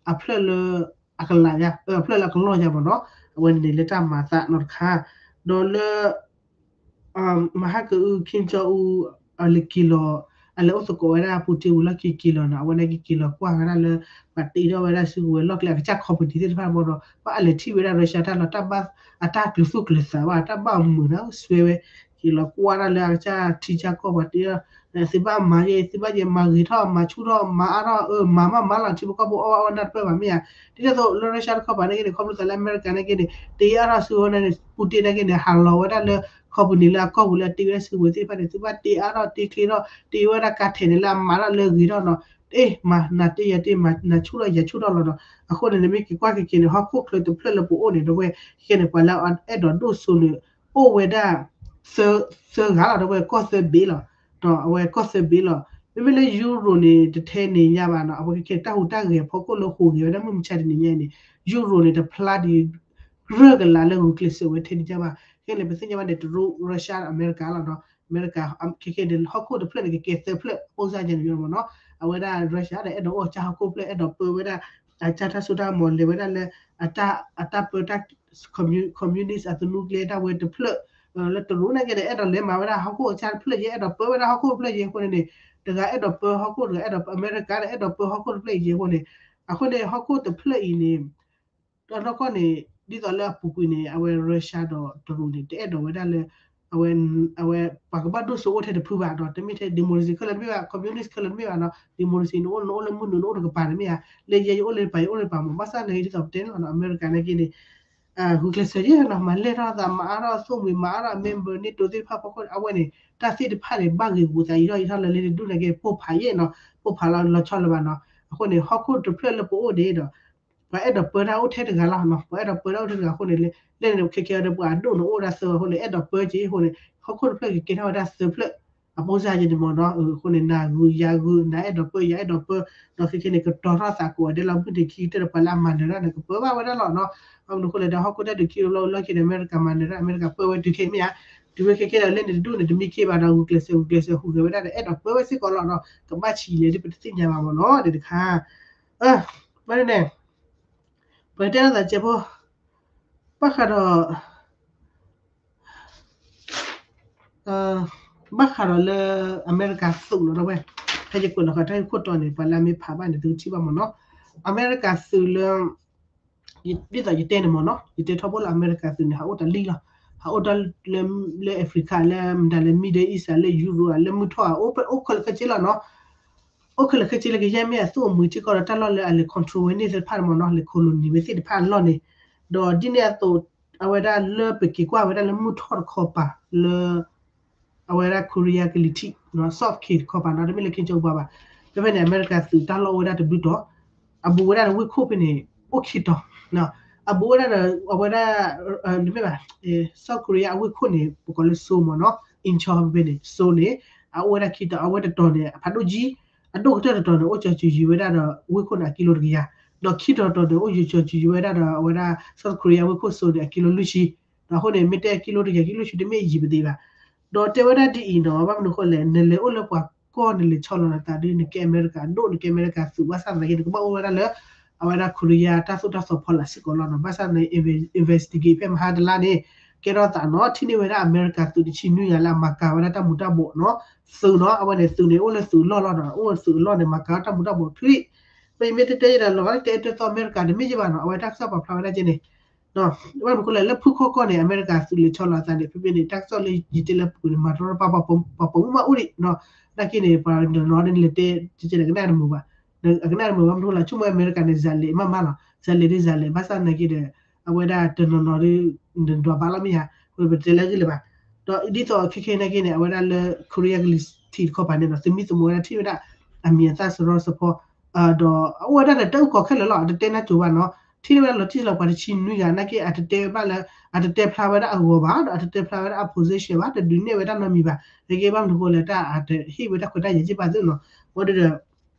အဖျၢၣ်လၢ အကလးယါ အဖျၢၣ်လၢအကလီၢ်ယါမ့ၢ်နီၤ အဝဲန့ၣ်လၢတၢ်မၤသးနီတခါ ဒီးလၢ မဟါကအု ခ့ကၠီအူ အလဲၤက့ၤလီၤ အလဲၤအိၣ်သကိးဝဲဒၣ် ပူၤတ့ဝံၤလီၢ်ခံက့ၤလီၤနီၤ အဝဲန့ၣ်က့ၤက့ၤလီၤကွၢ်ဝဲဒၣ်လၢ ပှၤတ့ထီၣ်ဝဲဒၣ်စုကဝဲၤလီၢ်ကျဲ အကစၢ် company သ့ၣ်တဖၣ်မ့ၢ်ဒီး ဘၣ်အလဲၤထံၣ်ဝဲဒၣ် Russia တၢ်လီၤ တၢ်ဘၣ်အတၢ်ကျူသူၣ်ကျူသးဘၣ် တၢ်ဘၣ်မုာ်နၢ်ဆွဲဝဲ က့ၤလီၤကွၢ်ဒၣ်လၢအကစၢ်ထံကစၢ်ကီၢ်ပှၤတ့ထီၣ် သုဘၣ်မၤယဲ သုဘၣ်ယဲ မၤဂ့ၤထီၣ် မၤဆူၣ်ထီၣ် မၤအါထီၣ် မၤမးမၤလီၤ ထံဖိကီၢ်ဖိအီၣ်ဘၣ်အီၣ်နၢ်တပၢၢ်ဘၣ်မ့ၢ်ဧါ ဒ်န့ၣ်အသိးလၢ Russia တခီပၤန့ၣ်က့န့ၣ် ခီဖျိသးလၢအမဲရကၤန့ၣ်က့န့ၣ် တ့အါထီၣ်စုဝဲန့ၣ် ပူၤတ့န့ၣ်က့န့ၣ် ဟးလီၤဝဲဒၣ်လၢ company လၢအကီၢ်ပူၤလၢအတ့ဝဲဒၣ်စုကဝဲၤသ့ၣ်တဖၣ်န့ၣ် သုဘၣ်တ့အါထီၣ်တ့ချ့ထီၣ် တ့ဝဲဒၣ်ကါထဲးန့ၣ်လၢအမၤထီၣ်လၢဂ့ၤထီၣ်နီၤ တ့မၤနၤတ့ယၤတ့မၤနၤဆူၣ်ထီၣ်ယၤဆူၣ်ထီၣ်လီၤနီၤ အဃိန့ၣ် နမ့ၢ်က့ၤကွၢ်က့ၤက့ၤန့ၣ် ဟီၣ်ခိၣ်ချၢတဖျၢၣ်လၢပအိၣ်န့ၣ် ဒီပုၢ်ဝဲၢ် ခဲန့ၣ် ပှၤလၢအအဲၣ်ဒိးဒိၣ်စိန့ၣ် အိၣ်ဝဲဒၣ် သၢဂၤလီၤ ဒီပုၢ်ဝဲၢ် ကီၢ်သၢဘ့ၣ်လီၤ ဒီးအဝဲကီၢ်သၢဘ့ၣ်လီၤ မ့မ့ၢ်လၢ Euro န့ၣ် တထဲန့ၣ်ညါဘၣ်နီၤ အဝဲခဲခဲန့ၣ် တၢ်ဟူးတၢ်ဂဲၤဖီခိၣ်လၢဟူးဂဲၤဝဲဒၣ်မုၢ်မဆါတနံၤညါအံၤန့ၣ် Euro န့ၣ် တဖျါဒံး ရၢၢ်ကလာ်လၢဂုာ်ကျဲးစၢးဝဲထဲန့ၣ်ညါဘၣ် ခဲန့ၣ် ပသ့ၣ်ညါဘၣ်န့ၣ် တရူး Russia အမဲရကၤလီၤနီၤ အမဲရကၤ ခဲခဲန့ၣ် ဟီၣ်ခိၣ်တဖျၢၣ်န့ၣ် ကကဲသၢဖျၢၣ် အပိစၢ်ယဲန့ၣ်မ့ၢ်နီၤ အဝဲဒၣ် Russia ဒီးအဲၣ်ဒိးအိၣ်ကစၢ်ဟီၣ်ခိၣ်ဖျၢၣ် အဲၣ်ဒိးပၢဝဲဒၣ် အကစၢ်တၢ်စိတၢ်ကမီၤလဲၤဝဲဒၣ်လၢ အတၢ်ပၢတၢ် commu- communist အသနူကျဲဒၣ်ဝဲတဖျၢၣ် လၢတရူးန့ၣ်က့န့ၣ် အဲၣ်ဒိးလဲၤမၤဝဲဒၣ်ဟီၣ်ခိၣ်အကစၢ်တဖျၢၣ်ယဲ အဲၣ်ဒိးပၢဝဲဒၣ်ဟီၣ်ခိၣ်တဖျၢၣ်ယဲအဃိန့ၣ်န့ၣ် တဂၤအဲၣ်ဒိးပၢဟီၣ်ခိၣ် တဂၤအဲၣ်ဒိးပၢ အမဲရကၤဒီးအဲၣ်ဒိးပၢဟီၣ်ခိၣ်တဖျၢၣ်ယဲအဃိန့ၣ် အဃိန့ၣ် ဟီၣ်ခိၣ်တဖျၢၣ်အံၤန့ၣ် တနီၢ်ကီၢ်န့ၣ် ဒ်သိးလၢအပူၤကွံာ်န့ၣ် အဝဲ Russia ဒီးတရူးန့ၣ် တအဲၣ်ဒိးဝဲဒၣ်လၢ အဝဲ အဝဲ ပှၤကဘၣ်ဒိၣ်စိအိၣ်ထဲတဖုဘၣ်ဒီး တမ့ၢ်ထဲ democracy ခဲလၢာ်တမ့ၢ်ဘၣ် communist ခဲလၢာ်တမ့ၢ်ဘၣ်နီၤ democracy နအိၣ်နအိၣ်လၢမုၢ်နုာ် နအိၣ်တကပၤတမ့ၢ်ဧါ လၢယဲယအိၣ်လၢတပၤ ယအိၣ်လၢတပၤမ့ၢ် ဘၣ်ဆၣ်နာ်က့ဒ်သိးပတဲန့ၣ်လီၤနီၤ အမဲရကၤန့ၣ်က့န့ၣ် ဂုာ်ကျဲးစၢးယဲနီၤ မၤလဲၢ်ထီၣ်သး မၤအါထီၣ်အသိၣ်မှံၤ မၤအါထီၣ်အ member န့ၣ် တိၤသ့ၣ်တဖၣ်ဖီခိၣ် အဝဲန့ၣ် တၢ်သ့ၣ်တဖၣ်န့ၣ် ဘၣ်ဂ့ၤဂူာ်သးအံၤထီၣ်အံၤထီၣ်လၢလၢတဒူၣ်န့ၣ်က့ ပိၢ်ဖးယဲနီၤ ပိၢ်ဖးလီၤလီၤဆီလၢၤဘၣ်နီၤ အဃိန့ၣ် ဟီၣ်ခိၣ်တဖျၢၣ်လၢပအိၣ်န့ၣ်ဒီး ပှၤအဲၣ်ဒိးပၢတၢ်အိၣ်ထဲတဂၤလီၤနီၤ ပှၤအဲၣ်ဒိးပၢတၢ်အိၣ်ထဲတဂၤအဃိန့ၣ် လၢ လၢန့ၣ် ခဲခဲအံၤဒီး ပှၤအဒိၣ်န့ၣ်အိၣ်ဒၣ်သၢအဃိန့ၣ် အဲၣ်ဒိးပၢက့ၤအဃိန့ၣ် ဟီၣ်ခိၣ်တဖျၢၣ်ကကဲထီၣ်ဝဲဒၣ်သၢဖျၢၣ် အပိစၢ်ယဲန့ၣ်မ့ၢ်နီၤ အဃိန့ၣ် နၤဂုာ်ယၤဂုာ် နၤအဲၣ်ဒိးပၢယၤအဲၣ်ဒိးပၢ ဒီးခဲခဲန့ၣ် ကတီၤထီၣ်သးကိးဂၤဒဲးလီၤ မုၢ်တ့ၢ်ခံကတၢၢ်ဒီး ပှၤလၢအမၤနၢၤတၢ်န့ၣ် ကပၢဘၣ်ဝဲဒၣ်လီၤနီၤ ဘၣ်မနုၤအဃိလဲၣ်ဒီး ဟီၣ်ခိၣ်တၢ်ဒုးခံလီၤလီၢ်ခံန့ၣ် အမဲရကၤမၤနၢၤတၢ် အမဲရကၤပၢဝဲတုၤခဲအံၤမ့ၢ်ဧါ တုၤဝဲခဲခဲဒီး လၢန့ၣ်တဒူၣ်န့ၣ် တမံခ့ဘၣ်ဒီး ဂုာ်ကျဲးစၢး ဂုာ်ကျဲးစၢးဟူးဂဲၤဝဲဒၣ်ဒီး အဲၣ်ဒိးပၢဝဲစ့ၢ်ကီးလီၤနီၤ ကဘၣ်ဆံးလဲၣ်ဒ်ပတသ့ၣ်ညါဘၣ်မ့ၢ်နီၤ ဒ်တခါ ဘၣ်န့ၣ် ပတဲလိာ်သးကဲဖိ ဘၣ်ဃးဒီး ဘၣ်ဃးဒီးလၢအမဲရကၤသုးနီၤ ဒီပုၢ်ဝဲၢ် ဖဲယကွဲးလီၤဃာ်တၢ်ဂ့ၢ်ခိၣ်တီန့ၣ် ပှၤလၢအမ့ၢ်ဖးဘၣ်န့ၣ် သုကထံၣ်ဘၣ်မ့ၢ်နီၤ အမဲရကၤသုးလၢ ဒ်သိးယတဲန့ၣ်မ့ၢ်နီၤ ယတဲထီဘိလၢအမဲရကၤသုးန့ၣ် ဟးအိၣ်တၢ်လံၢ်လီၤ ဟးအိၣ်တၢ်လၢ လၢ Africa လၢမတၤလၢ Middle East လၢ Europe လၢမုၢ်ထီၣ် အိၣ်ခဲလၢာ်ခဲဆ့လီၤနီၤ အိၣ်ခဲလၢာ်ခဲဆ့လၢကယဲၢ်မ့ၢ်အသူၣ်အမုာ်စ့ၢ်ကီးဒီးတၢ်လီၢ်လၢအလဲၤ control ဝဲန့ၣ်သ့ၣ်တဖၣ်မ့ၢ်နီၤ လဲၤ colony ဝဲသ့ၣ်တဖၣ်အလီၢ်န့ၣ် ဒီးဒ်န့ၣ်အသိး အဝဲဒၣ်လၢပက့ၤကွၢ်ဝဲဒၣ်လၢမုၢ်ထီၣ်တခီပၤလၢ အဝဲဒၣ် Korea ကလံၤထံး soft ခံတခီပၤနီၤ တမ့ၢ်လၢခ့ကၠီကဘၣ်ဘၣ်. ဖဲဖဲန့ၣ် အမဲရကၤသုးတၢ်လီၢ်အိၣ်ဝဲဒၣ်တဘျုးတီၤ အဘူးဝဲဒၣ်ဒီးဝ့ၢ်ခိၣ်ဖဲန့ၣ် အိၣ်ခံတီၤ အဘူးဝဲဒၣ်ဒီး အဝဲဒၣ် တမ့ၢ်ဘၣ် South Korea အဝ့ၢ်ခိၣ်န့ၣ် ပကိးလၢ Seoul မ့ၢ်နီၤ Incheon ဖဲဖဲန့ၣ် Seoul န့ၣ် အအိၣ်ဝဲဒၣ်ခံတီၤ အဝဲတတီၤန့ၣ် အဖးဒိၣ်ကံ အဒိၣ်ကတၢၢ်တတီၤန့ၣ် အိၣ်ကၠီၤစုၤယံၤဝဲဒၣ်ဒီးဝ့ၢ်ခိၣ်န့ၣ် အကံလိတကယၤ ဒီးခံတီၤတတီၤန့ၣ် အိၣ်ကၠီၤစုၤယံၤဝဲဒၣ်ဒီးအဝဲဒၣ် South Korea ဝ့ၢ်ခိၣ် Seoul န့ၣ် အကံလိလွံၢ်ဆံ ဒီးအဃိန့ၣ် မ့ၢ်တဲကံလိတကယၤ ကံလိလွံၢ်ဆံတမ့ၢ်ယံၤပသ့ဘၣ် ဒီးတဲဝဲဒၣ်ဒ်အံၤနီၤ ဘၣ်မနုၤအဃိလဲၣ် နလဲၤအိၣ်လၢပှၤကီၢ် နလဲၤဆီလီၤနသးဒီး နကဲအမဲရကၤဒိၣ် နကဲအမဲရကၤသုးဘၣ်ဆၣ်သနာ်က့ နကဘၣ်အိၣ်ဝဲဒၣ်လၢ အဝဲဒၣ် Korea တၢ်သိၣ်တၢ်သီဖီလာ်စ့ၢ်ကီးလီၤနီၤ ဘၣ်ဆၣ်န့ၣ် investigate ဖဲမဟါတလါန့ၣ် ကဲထီၣ်သးနီၤ ထံၣ်န့ၢ်ဝဲဒၣ်အမဲရကၤသုးတဆံနွံဂၤလၢအမၤကၤဝဲဒၣ် တၢ်မူၤတၢ်ဘှီးနီၤ သုးနီၤ အဝဲန့ၣ်သုးန့ၣ် အိၣ်လၢသုးအလီၢ်လီၤနီၤ အိၣ်လၢသုးအလီၢ်န့ၣ် မၤကၤတၢ်မူၤတၢ်ဘှီးချံ ပမ့ၢ်တဲတဲယဒီးလီၤ တဲတဲသီအမဲရကၤတမ့ၢ်ယဘၣ်နီၤ အဝဲတၢ်ကစီၣ်ပာ်ဖျါဝဲဒၣ်ကဲန့ၣ် ဘၣ်မနုၤအဃိလဲၣ် လၢဖုၣ်ခီၣ်ကီၢ်န့ၣ် အမဲရကၤသုးလဲၤဆီလီၤအသးန့ၣ် ဖဲဖဲန့ၣ် တၢ်ကစီၣ်လၢယတဲလၢပူၤန့ၣ် မၤတရီတပါ ပှၤပိာ်မုၣ်မးအိၣ်ဒံးနီၤ နာ်က့န့ၣ် ပှၤတနီၤန့ၣ်လဲၤတဲ ကဲကဲန့ၣ် အကနၣ်တမုာ်ဘၣ် အကနၣ်တမုာ်ဘၣ်မနုၤအဃိလဲၣ် ဆိကမိၣ်အမဲရကၤန့ၣ် စၤလဲၤမးမးလီၤ စၤလဲၤဒ်စၤလဲၤ ဘၣ်ဆၣ်သနာ်က့ဒီး အဝဲဒၣ်တနီၤနီၤဒီး နဒွးဘၣ်လီၤမ့ၢ်ဧါ ပတဲလၢအဂ့ၢ်လၢၤဘၣ် ဒီးဒ်သိးခဲခဲနာ်က့န့ၣ် အဝဲဒၣ်လၢ Korea ကလံၤထံးတခီပၤန့ၣ်ဒီး သမံသမိးဝဲဒၣ်ထံၣ်ဝဲဒၣ် အမံၤအသၣ်စရီစဖီ ဒီးအအိၣ်ဝဲဒၣ်ဒီးတၢ်အုၣ်ကီၤခဲလၢာ်လီၤ အတတဲနၢ်ကၠိၤဘၣ်နီၤ ထံၣ်န့ၢ်ဝဲဒၣ်လီၤတံၢ်လီၤပှၤတဆံနွံဂၤ နာ်က့ အတတဲဝဲဘၣ်လၢ အတတဲဖျါဝဲဒၣ်အဂီၤဘၣ် ဒီးအတတဲဖျါဝဲဒၣ်အ position ဘၣ် တဒုးနဲၣ်ဝဲဒၣ်နီတမံၤဘၣ် နာ်က့ ဘၣ်မနုၤအဃိလဲၣ် တၢ်အတဟ့ၣ်ဝဲတၢ်ခွဲးတၢ်ယာ်က့ဘၣ်သ့နီၤ အဃိဒီး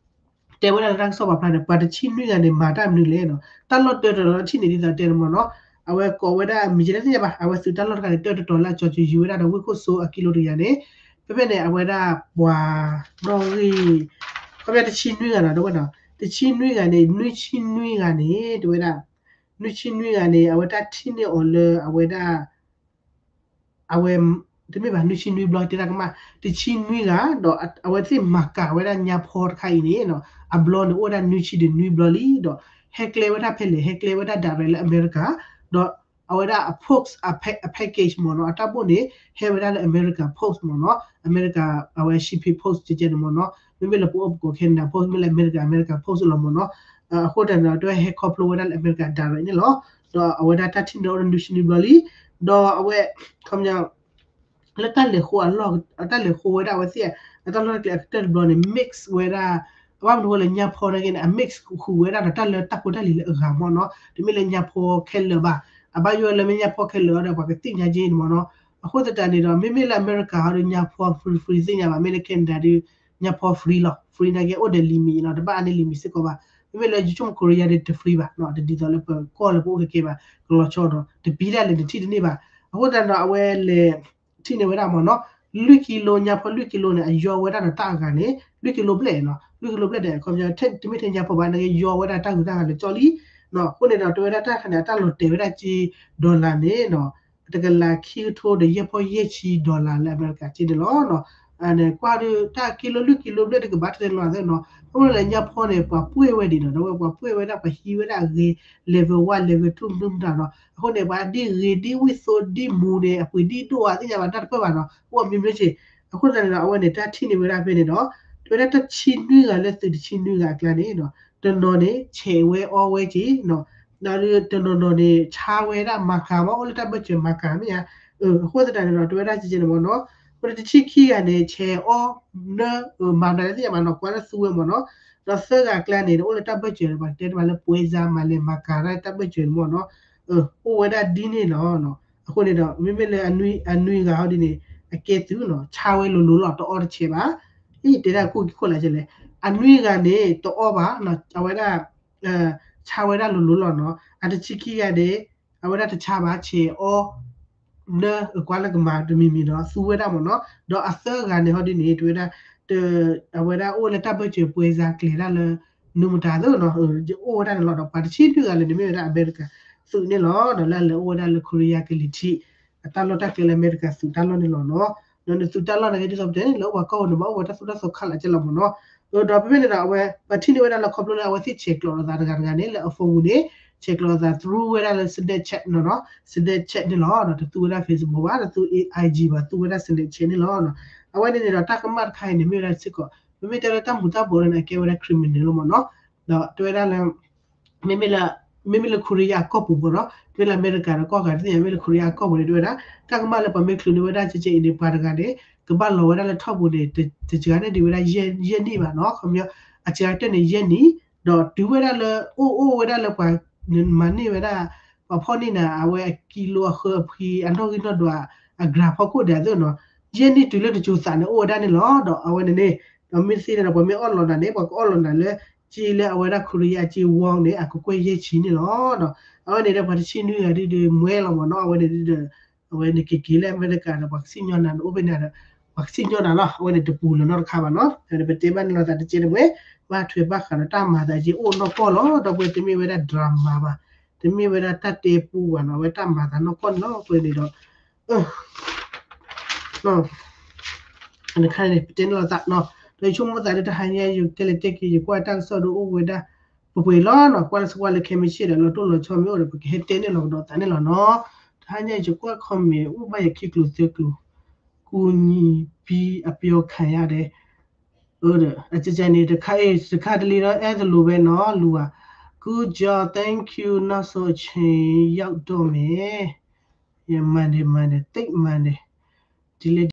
တဲဝဲဒၣ်လၢတၢ်ကစီၣ်ပာ်ဖျါန့ၣ် ပှၤတဆံနွံဂၤန့ၣ် မၤတၢ်မနုၤလဲၣ်နီၤ တၢ်လီၢ်တၢတတီၤလီၤထံၣ်န့ၣ် ဒ်သိးတဲန့ၣ်မ့ၢ်နီၤ အဝဲကိးဝဲဒၣ်မံၤကဲလဲၣ်သ့ၣ်ညါဘၣ် အဝဲသုးတၢ်လီၢ်တခါန့ၣ် တၢတတီၤလၢအကၠီၤစုၤယံၤဝဲဒၣ်ဒီးဝ့ၢ်ခိၣ် Seoul အကံလိတကယၤန့ၣ် ဖဲဖဲန့ၣ် အဝဲဒၣ်ပှၤနီၣ်ဂံၢ် ခီပညီတဆံနွံဂၤနီၤ တဝဲနီၤ တဆံနွံဂၤန့ၣ် နွံဆံနွံဂၤန့ၣ် တဝဲဒၣ် နွံဆံနွံဂၤန့ၣ် အဝဲတၢ်ထံၣ်န့ၢ်အီၤလၢအဝဲဒၣ် အဝဲ တမ့ၢ်ဘၣ် နွံဆံနွံဘျီ တဲတၢ်ကမၣ် တဆံနွံဂၤ ဒီးအဝဲသ့ၣ်မၤကၤဝဲဒၣ်ညါဖီတခါအံၤန့ၣ်နီၤ အဘျီန့ၣ် အိၣ်ဝဲဒၣ်နွံဆံဒီးနွံဘျီလံ ဒီးဟဲကျဲဝဲဒၣ်ဖဲလဲၣ် ဟဲကျဲဝဲဒၣ် direct လၢအမဲရကၤ ဒီးအဝဲဒၣ်အ post အ package မ့ၢ်နီၤ အတၢ်ဘိၣ်န့ၣ် ဟဲဝဲဒၣ်လၢ America Post မ့ၢ်နီၤ အမဲရကၤ အဝဲ Shipping Post ကဲကဲန့ၣ်မ့ၢ်နီၤ မ့မ့ၢ်လၢပအိၣ်ပကိး Canada Post မ့ၢ်လၢအမဲရကၤ America Post လီၤမ့ၢ်နီၤ အဃိတၢ်န့ၣ်ဒီး တဝဲဟဲခီဖျိဝဲဒၣ်လၢအမဲရကၤ direct န့ၣ်လီၤ ဒီးအဝဲဒၣ်တၢ်ထံၣ်န့ၢ်အိၣ်ဒီးနွံဆံနွံဘျီလံ ဒီးအဝဲ ခီပညီ လၢတၢ်လဲၤဃိအလီၢ် တၢ်လဲၤဃိဝဲဒၣ်အဝဲသ့ၣ် အတၢ်လီၢ်တၢ်ကျဲအကတၢၢ်တဘျီန့ၣ် mix ဝဲဒၣ် အဘၣ်မနုၤအဃိလဲၣ် ညါဖီနာ်က့န့ၣ် အ mix ဃုာ်ဝဲဒၣ်ဒီးတၢ်လၢတၢ်ဖိတၢ်လံၤလၢအဂၤမ့ၢ်နီၤ တမ့ၢ်လၢညါဖီခဲလၢာ်ဘၣ် အဘၣ်ယိၣ်လၢမ့ၢ်ညါဖီခဲလၢာ်ဒီး ပှၤကသ့ၣ်ညါက့န့ၣ်မ့ၢ်နီၤ အဃိသတးန့ၣ်ဒီး မ့မ့ၢ်လၢအမဲရကၤဟီဒီး ညါဖီ free free သ့ၣ်ညါဘၣ် မ့ၢ်လၢ Canada ဒီး ညါဖီ free လီၤ free နာ်က့ အိၣ်ဒီး limit နီၤ တဘၣ်အါန့ၢ် limit စ့ၢ်ကီးဘၣ် မ့မ့ၢ်လၢယဆိကမိၣ် Korea ဒီးတ free ဘၣ်နီၤ တဒ်သိးလၢပကီၢ်လၢပအိၣ်ခဲကဲဘၣ် ကလီၤဆီဒီး တပံဒၣ်လဲာ်နထံၣ်တန့ၢ်ဘၣ် အဃိသတးဒီး အဝဲလဲၤ ထံၣ်န့ၢ်ဝဲဒၣ်မ့ၢ်နီၤ လွံၢ်ကံလိ ညါဖီလွံၢ်ကံလိန့ၣ် အယီဝဲဒၣ်ဒီးတၢ်အဂၤန့ၣ် လွံၢ်ကံလိဘျဲၣ်နီၤ လွံၢ်ကံလိဘျဲၣ်ဒီး ခီပညီ တမ့ၢ်ထဲညါဖီဘၣ် နာ်က့ ယီဝဲဒၣ်တၢ်ဂုၤတၢ်ဂၤလၢကၠီလံနီၤ အဃိန့ၣ်ဒီး တဝဲဒၣ်တၢ်ခါန့ၣ် အတၢ်လီၤတဲာ်ဝဲဒၣ်က့ dollar န့ၣ်နီၤ တကလးခံကထိဒီးယဲၢ်ဖီယဲၢ်ဆံ dollar လၢအမဲရကၤက့န့ၣ်လီၤနီၤ အန့ၣ် ကွၢ်ဒီး တၢ်ကံလိလွံၢ်ကံလိဘျဲၣ်တကဘၣ်ထဲလီၤသ့နီၤ အဃိန့ၣ် ညါဖီန့ၣ် ပှၤပှ့ၢ်ဝဲဒံးနီၤ ဒီးဝဲပှၤပှ့ၢ်ဝဲဒၣ် ပှၤဟံးဝဲဒၣ်အဂ့ၤ level one level two မနုၤမတၤနီၤ အဃိန့ၣ် ပှၤဒ်ဂ့ၤဒ်ဝံၣ်သိဒ်မူန့ၣ် အပှ့ၤဒ်ဒိၣ်ဧါသ့ၣ်ညါဘၣ် တၢ်တပၢၢ်ဘၣ်နီၤ အိၣ်အမံၤမနုၤက့ အဃိသတးန့ၣ်ဒီး အဝဲန့ၣ် တၢ်ထံၣ်န့ၢ်ဝဲဒၣ်ဖဲန့ၣ်ဒီး တဝဲဒၣ်တဆံနွံဂၤလၢသုးတဆံနွံဂၤအကျါန့ၣ်နီၤ တနီၤန့ၣ် ဆဲးဝဲအီဝဲက့ၤနီၤ ဒီးတနီၤနီၤန့ၣ် ဆါဝဲဒၣ်မၤကၤမ့ၢ် အိၣ်လၢတၢ်ဘၢၣ်စၢၤမၤကၤမ့ၢ်ဧါ အဃိသတးန့ၣ်ဒီး တဝဲဒၣ်ကဲကဲန့ၣ်မ့ၢ်နီၤ ပတဆံခံဂၤန့ၣ် ဆဲးအီ နၢ မၤနၤသ့ၣ်ညါဘၣ်နီၤ ကွၢ်လၢသူဝဲမ့ၢ်နီၤ ဒီးသၢဂၤအကျါန့ၣ် အိၣ်လၢတၢ်ဘၢၣ်စၢၤ ပှၤတဲတမံၤလၢ ပွဲစား မၤလဲၤမၤကၤတၢ်တၢ်ဘၢၣ်စၢၤန့ၣ်မ့ၢ်နီၤ အိၣ်ဝဲဒၣ်ဒ်န့ၣ်လီၤ အဃိန့ၣ်ဒီး မ့မ့ၢ်လၢအနွံဂၤဟီဒ်န့ၣ် အကဲသုးနီၤ ဆါဝဲလိၤလိၤလီၤ တအီတဆဲးဘၣ် အံၤတဲဒၣ်ကိၣ်ကံခိၣ်လၢကလဲၣ် အနွံဂၤန့ၣ် တအီဘၣ် အဝဲဒၣ် ဆါဝဲဒၣ်လိၤလိၤလီၤနီၤ အတဆံခံဂၤန့ၣ် အဝဲဒၣ်တဆါဘၣ် ဆဲးအီ နၢ ကွၢ်လၢကမၤတမံၤမံၤဒီး သူဝဲဒၣ်မ့ၢ်နီၤ ဒီးအသၢဂၤန့ၣ်ဟီဒ်န့ၣ် တဝဲဒၣ် အဝဲဒၣ်အိၣ်လၢတၢ်ဘၢၣ်စၢၤ ပွဲစား ကျဲၤတၢ်လၢ နုၤမတၤသ့နီၤ အိၣ်ဝဲဒၣ်န့ၣ်လီၤဒီး ပှၤတဆံနွံဂၤလၢန့ၣ် မ့ၢ်ဝဲဒၣ်အမဲရကၤသုးန့ၣ်လီၤ ဒီးလၢအလဲၤအိၣ်ဝဲဒၣ်လၢ Korea ကလံၤထံး အတၢ်လီၢ်တၢ်ကျဲလၢအမဲရကၤသုးတၢ်လီၢ်န့ၣ်လီၤနီၤ ဒီးနသုးတၢ်လီၢ်နာ်က့ ဒ်သိးပတဲန့ၣ် လၢအိၣ်ပှၤကီၢ်အိၣ်န့ၣ် ဘၣ်အိၣ်ပှၤတၢ်သိၣ်တၢ်သီခါလၢကဲလီၤမ့ၢ်နီၤ ဒီးဖဲဖဲန့ၣ်ဒီး အဝဲ ပှၤထံၣ်န့ၢ်ဝဲဒၣ်လၢခီဖျိလၢ အဝဲသ့ၣ်ဆဲးကျိးလိာ်သးတဂၤတဂၤန့ၣ် လၢအ phone ပူၤန့ၣ် ဆဲးကျိးလိာ်သး through ဝဲဒၣ်လၢ Snapchat နီၤနီၤ Snapchat န့ၣ်လီၤ တသူဝဲဒၣ် Facebook ဘၣ် တသူ IG ဘၣ် သူဝဲဒၣ် Snapchat န့ၣ်လီၤ အဝဲန့ၣ်န့ၣ်ဒီး တၢ်ကမၣ်တခါအံၤန့ၣ် မ့ၢ်ဝဲဒၣ်စ့ၢ်ကီး မ့မ့ၢ်တဲလၢတၢ်မူၤတၢ်ဘှီးန့ၣ် အကဲဝဲဒၣ် criminal လီၤမ့ၢ်နီၤ ဒီးတဲဝဲဒၣ်လၢ မ့မ့ၢ်လၢ မ့မ့ၢ်လၢခိရံယါအကီၢ်ပူၤမ့ၢ်နီၤ, မ့ၢ်လၢအမဲရကၤဒီးကီၢ်ဂၤတသ့ၣ်ညါ, မ့ၢ်လၢခိရံယါအကီၢ်ပူၤန့ၣ် တဲဝဲဒၣ် တၢ်ကမၣ်လၢပှၤမ့ၢ်ချုးန့ၢ်ဝဲဒၣ်ကဲကဲအံၤန့ၣ် ပှၤတဂၤန့ၣ် ကဘၣ်လီၤဝဲဒၣ်လၢထီၣ်ပူၤန့ၣ် တစှၤန့ၢ်ဒံးဝဲဒၣ်ယဲၢ်နံၣ်ဘၣ်နီၤ, ခီပညီ အစှၤကတၢၢ်န့ၣ် ယဲၢ်နံၣ်, ဒီးတုၤဝဲဒၣ်လၢအိၣ်အိၣ်ဝဲဒၣ်လၢပှၤမၤန့ၢ်ဝဲဒၣ် ပှၤဖီၣ်န့ၢ်နၤ အဝဲအကံလိအဃၢအဖှံ အနီၣ်ဂံၢ်နီၣ်ဒွး အကြၤဖီခိၣ်ဒဲးအသိးနီၤ, ယဲၢ်နံၣ်တုၤလၢတစိၤသးန့ၣ် အိၣ်ဝဲဒၣ်န့ၣ်လီၤ. ဒီးအဝဲန့ၣ်န့ၣ် ဒီးမ့ၢ်သ့န့ၣ်ဒီး ပှၤမ့ၢ်အီၣ်လီၤနၤန့ၣ် ပှၤကအီၣ်လီၤနၤလၢ က့လၢအဝဲဒၣ်ခိရံယါက့ဝီန့ၣ် အကကွဲၢ်ယဲၢ်ဆံန့ၣ်လီၤ. ဒီးအဝဲန့ၣ်ဒီး ပှၤတဆံနွံဂၤဒုဒီးမွဲလီၤမ့ၢ်နီၤ, အဝဲန့ၣ်ဒီး အဝဲန့ၣ်က့ၤက့ၤလၢအမဲရကၤဒီး ပှၤကစံၣ်ညီၣ်နၤန့ၣ် အိၣ်ဖဲန့ၣ်ဒီး ပှၤကစံၣ်ညီၣ်နၤလီၤ, အဝဲန့ၣ်တပူၤလၢၤနီတခါဘၣ်နီၤ, ပတဲဘၣ်န့ၣ်လီၤသးတကဲတမှဲ, ဘၣ်ထွဲဘၣ်ဃးဒီးတၢ်မၤသးက့အိၣ်နီၢ်ကီၢ်လီၤ, ဒီပုၢ်ဝဲၢ်တမ့ၢ်ဝဲဒၣ် drama ဘၣ်, တမ့ၢ်ဝဲဒၣ်တၢ်တဲပူဘၣ်နီၤ, အဝဲတၢ်မၤသးနီၢ်ကီၢ်န့ၣ်လီၤ, အဝဲန့ၣ်ဒီး တခါန့ၣ် ပတဲန့ၣ်လီၤသးနီၤ, ဒီးယဆိကမိၣ်သးလၢတဟါညါ ယတဲလဲၤတဲက့ၤ ယကွၢ်တၢ်ကစီၣ်ဒီးအိၣ်ဝဲဒၣ် ပှဲၤပှဲၤလီၤနီၤ, ကွၢ်လၢစကွၢ်လၢခဲမုၢ်ဆ့ၣ်ဒီး လီၤတိၢ်လီၤဆီမ့ၢ်အိၣ်ဒီး ပကဟဲတဲန့ၣ်လီၤကဒီးသးန့ၣ်လီၤနီၤ, တဟါညါယကွၢ် comment အိၣ်ဘၣ်ယဲၢ်ခံကျိၤသၢကျိၤ, ကူညီပြီးအပြောခံရတယ်, အကကန့ၣ် တခါအံၤ တခါတလံၤဒီး အဲၣ်တလိၤဝဲနီၤ လူၤဧါ, Good job, thank you, နောက်ဆုံးအချိန်ရောက်တော့မယ်, ယမၤန့ၣ် မၤန့ၣ် သိပ်မၤန့ၣ်, ဒ်လဲၣ်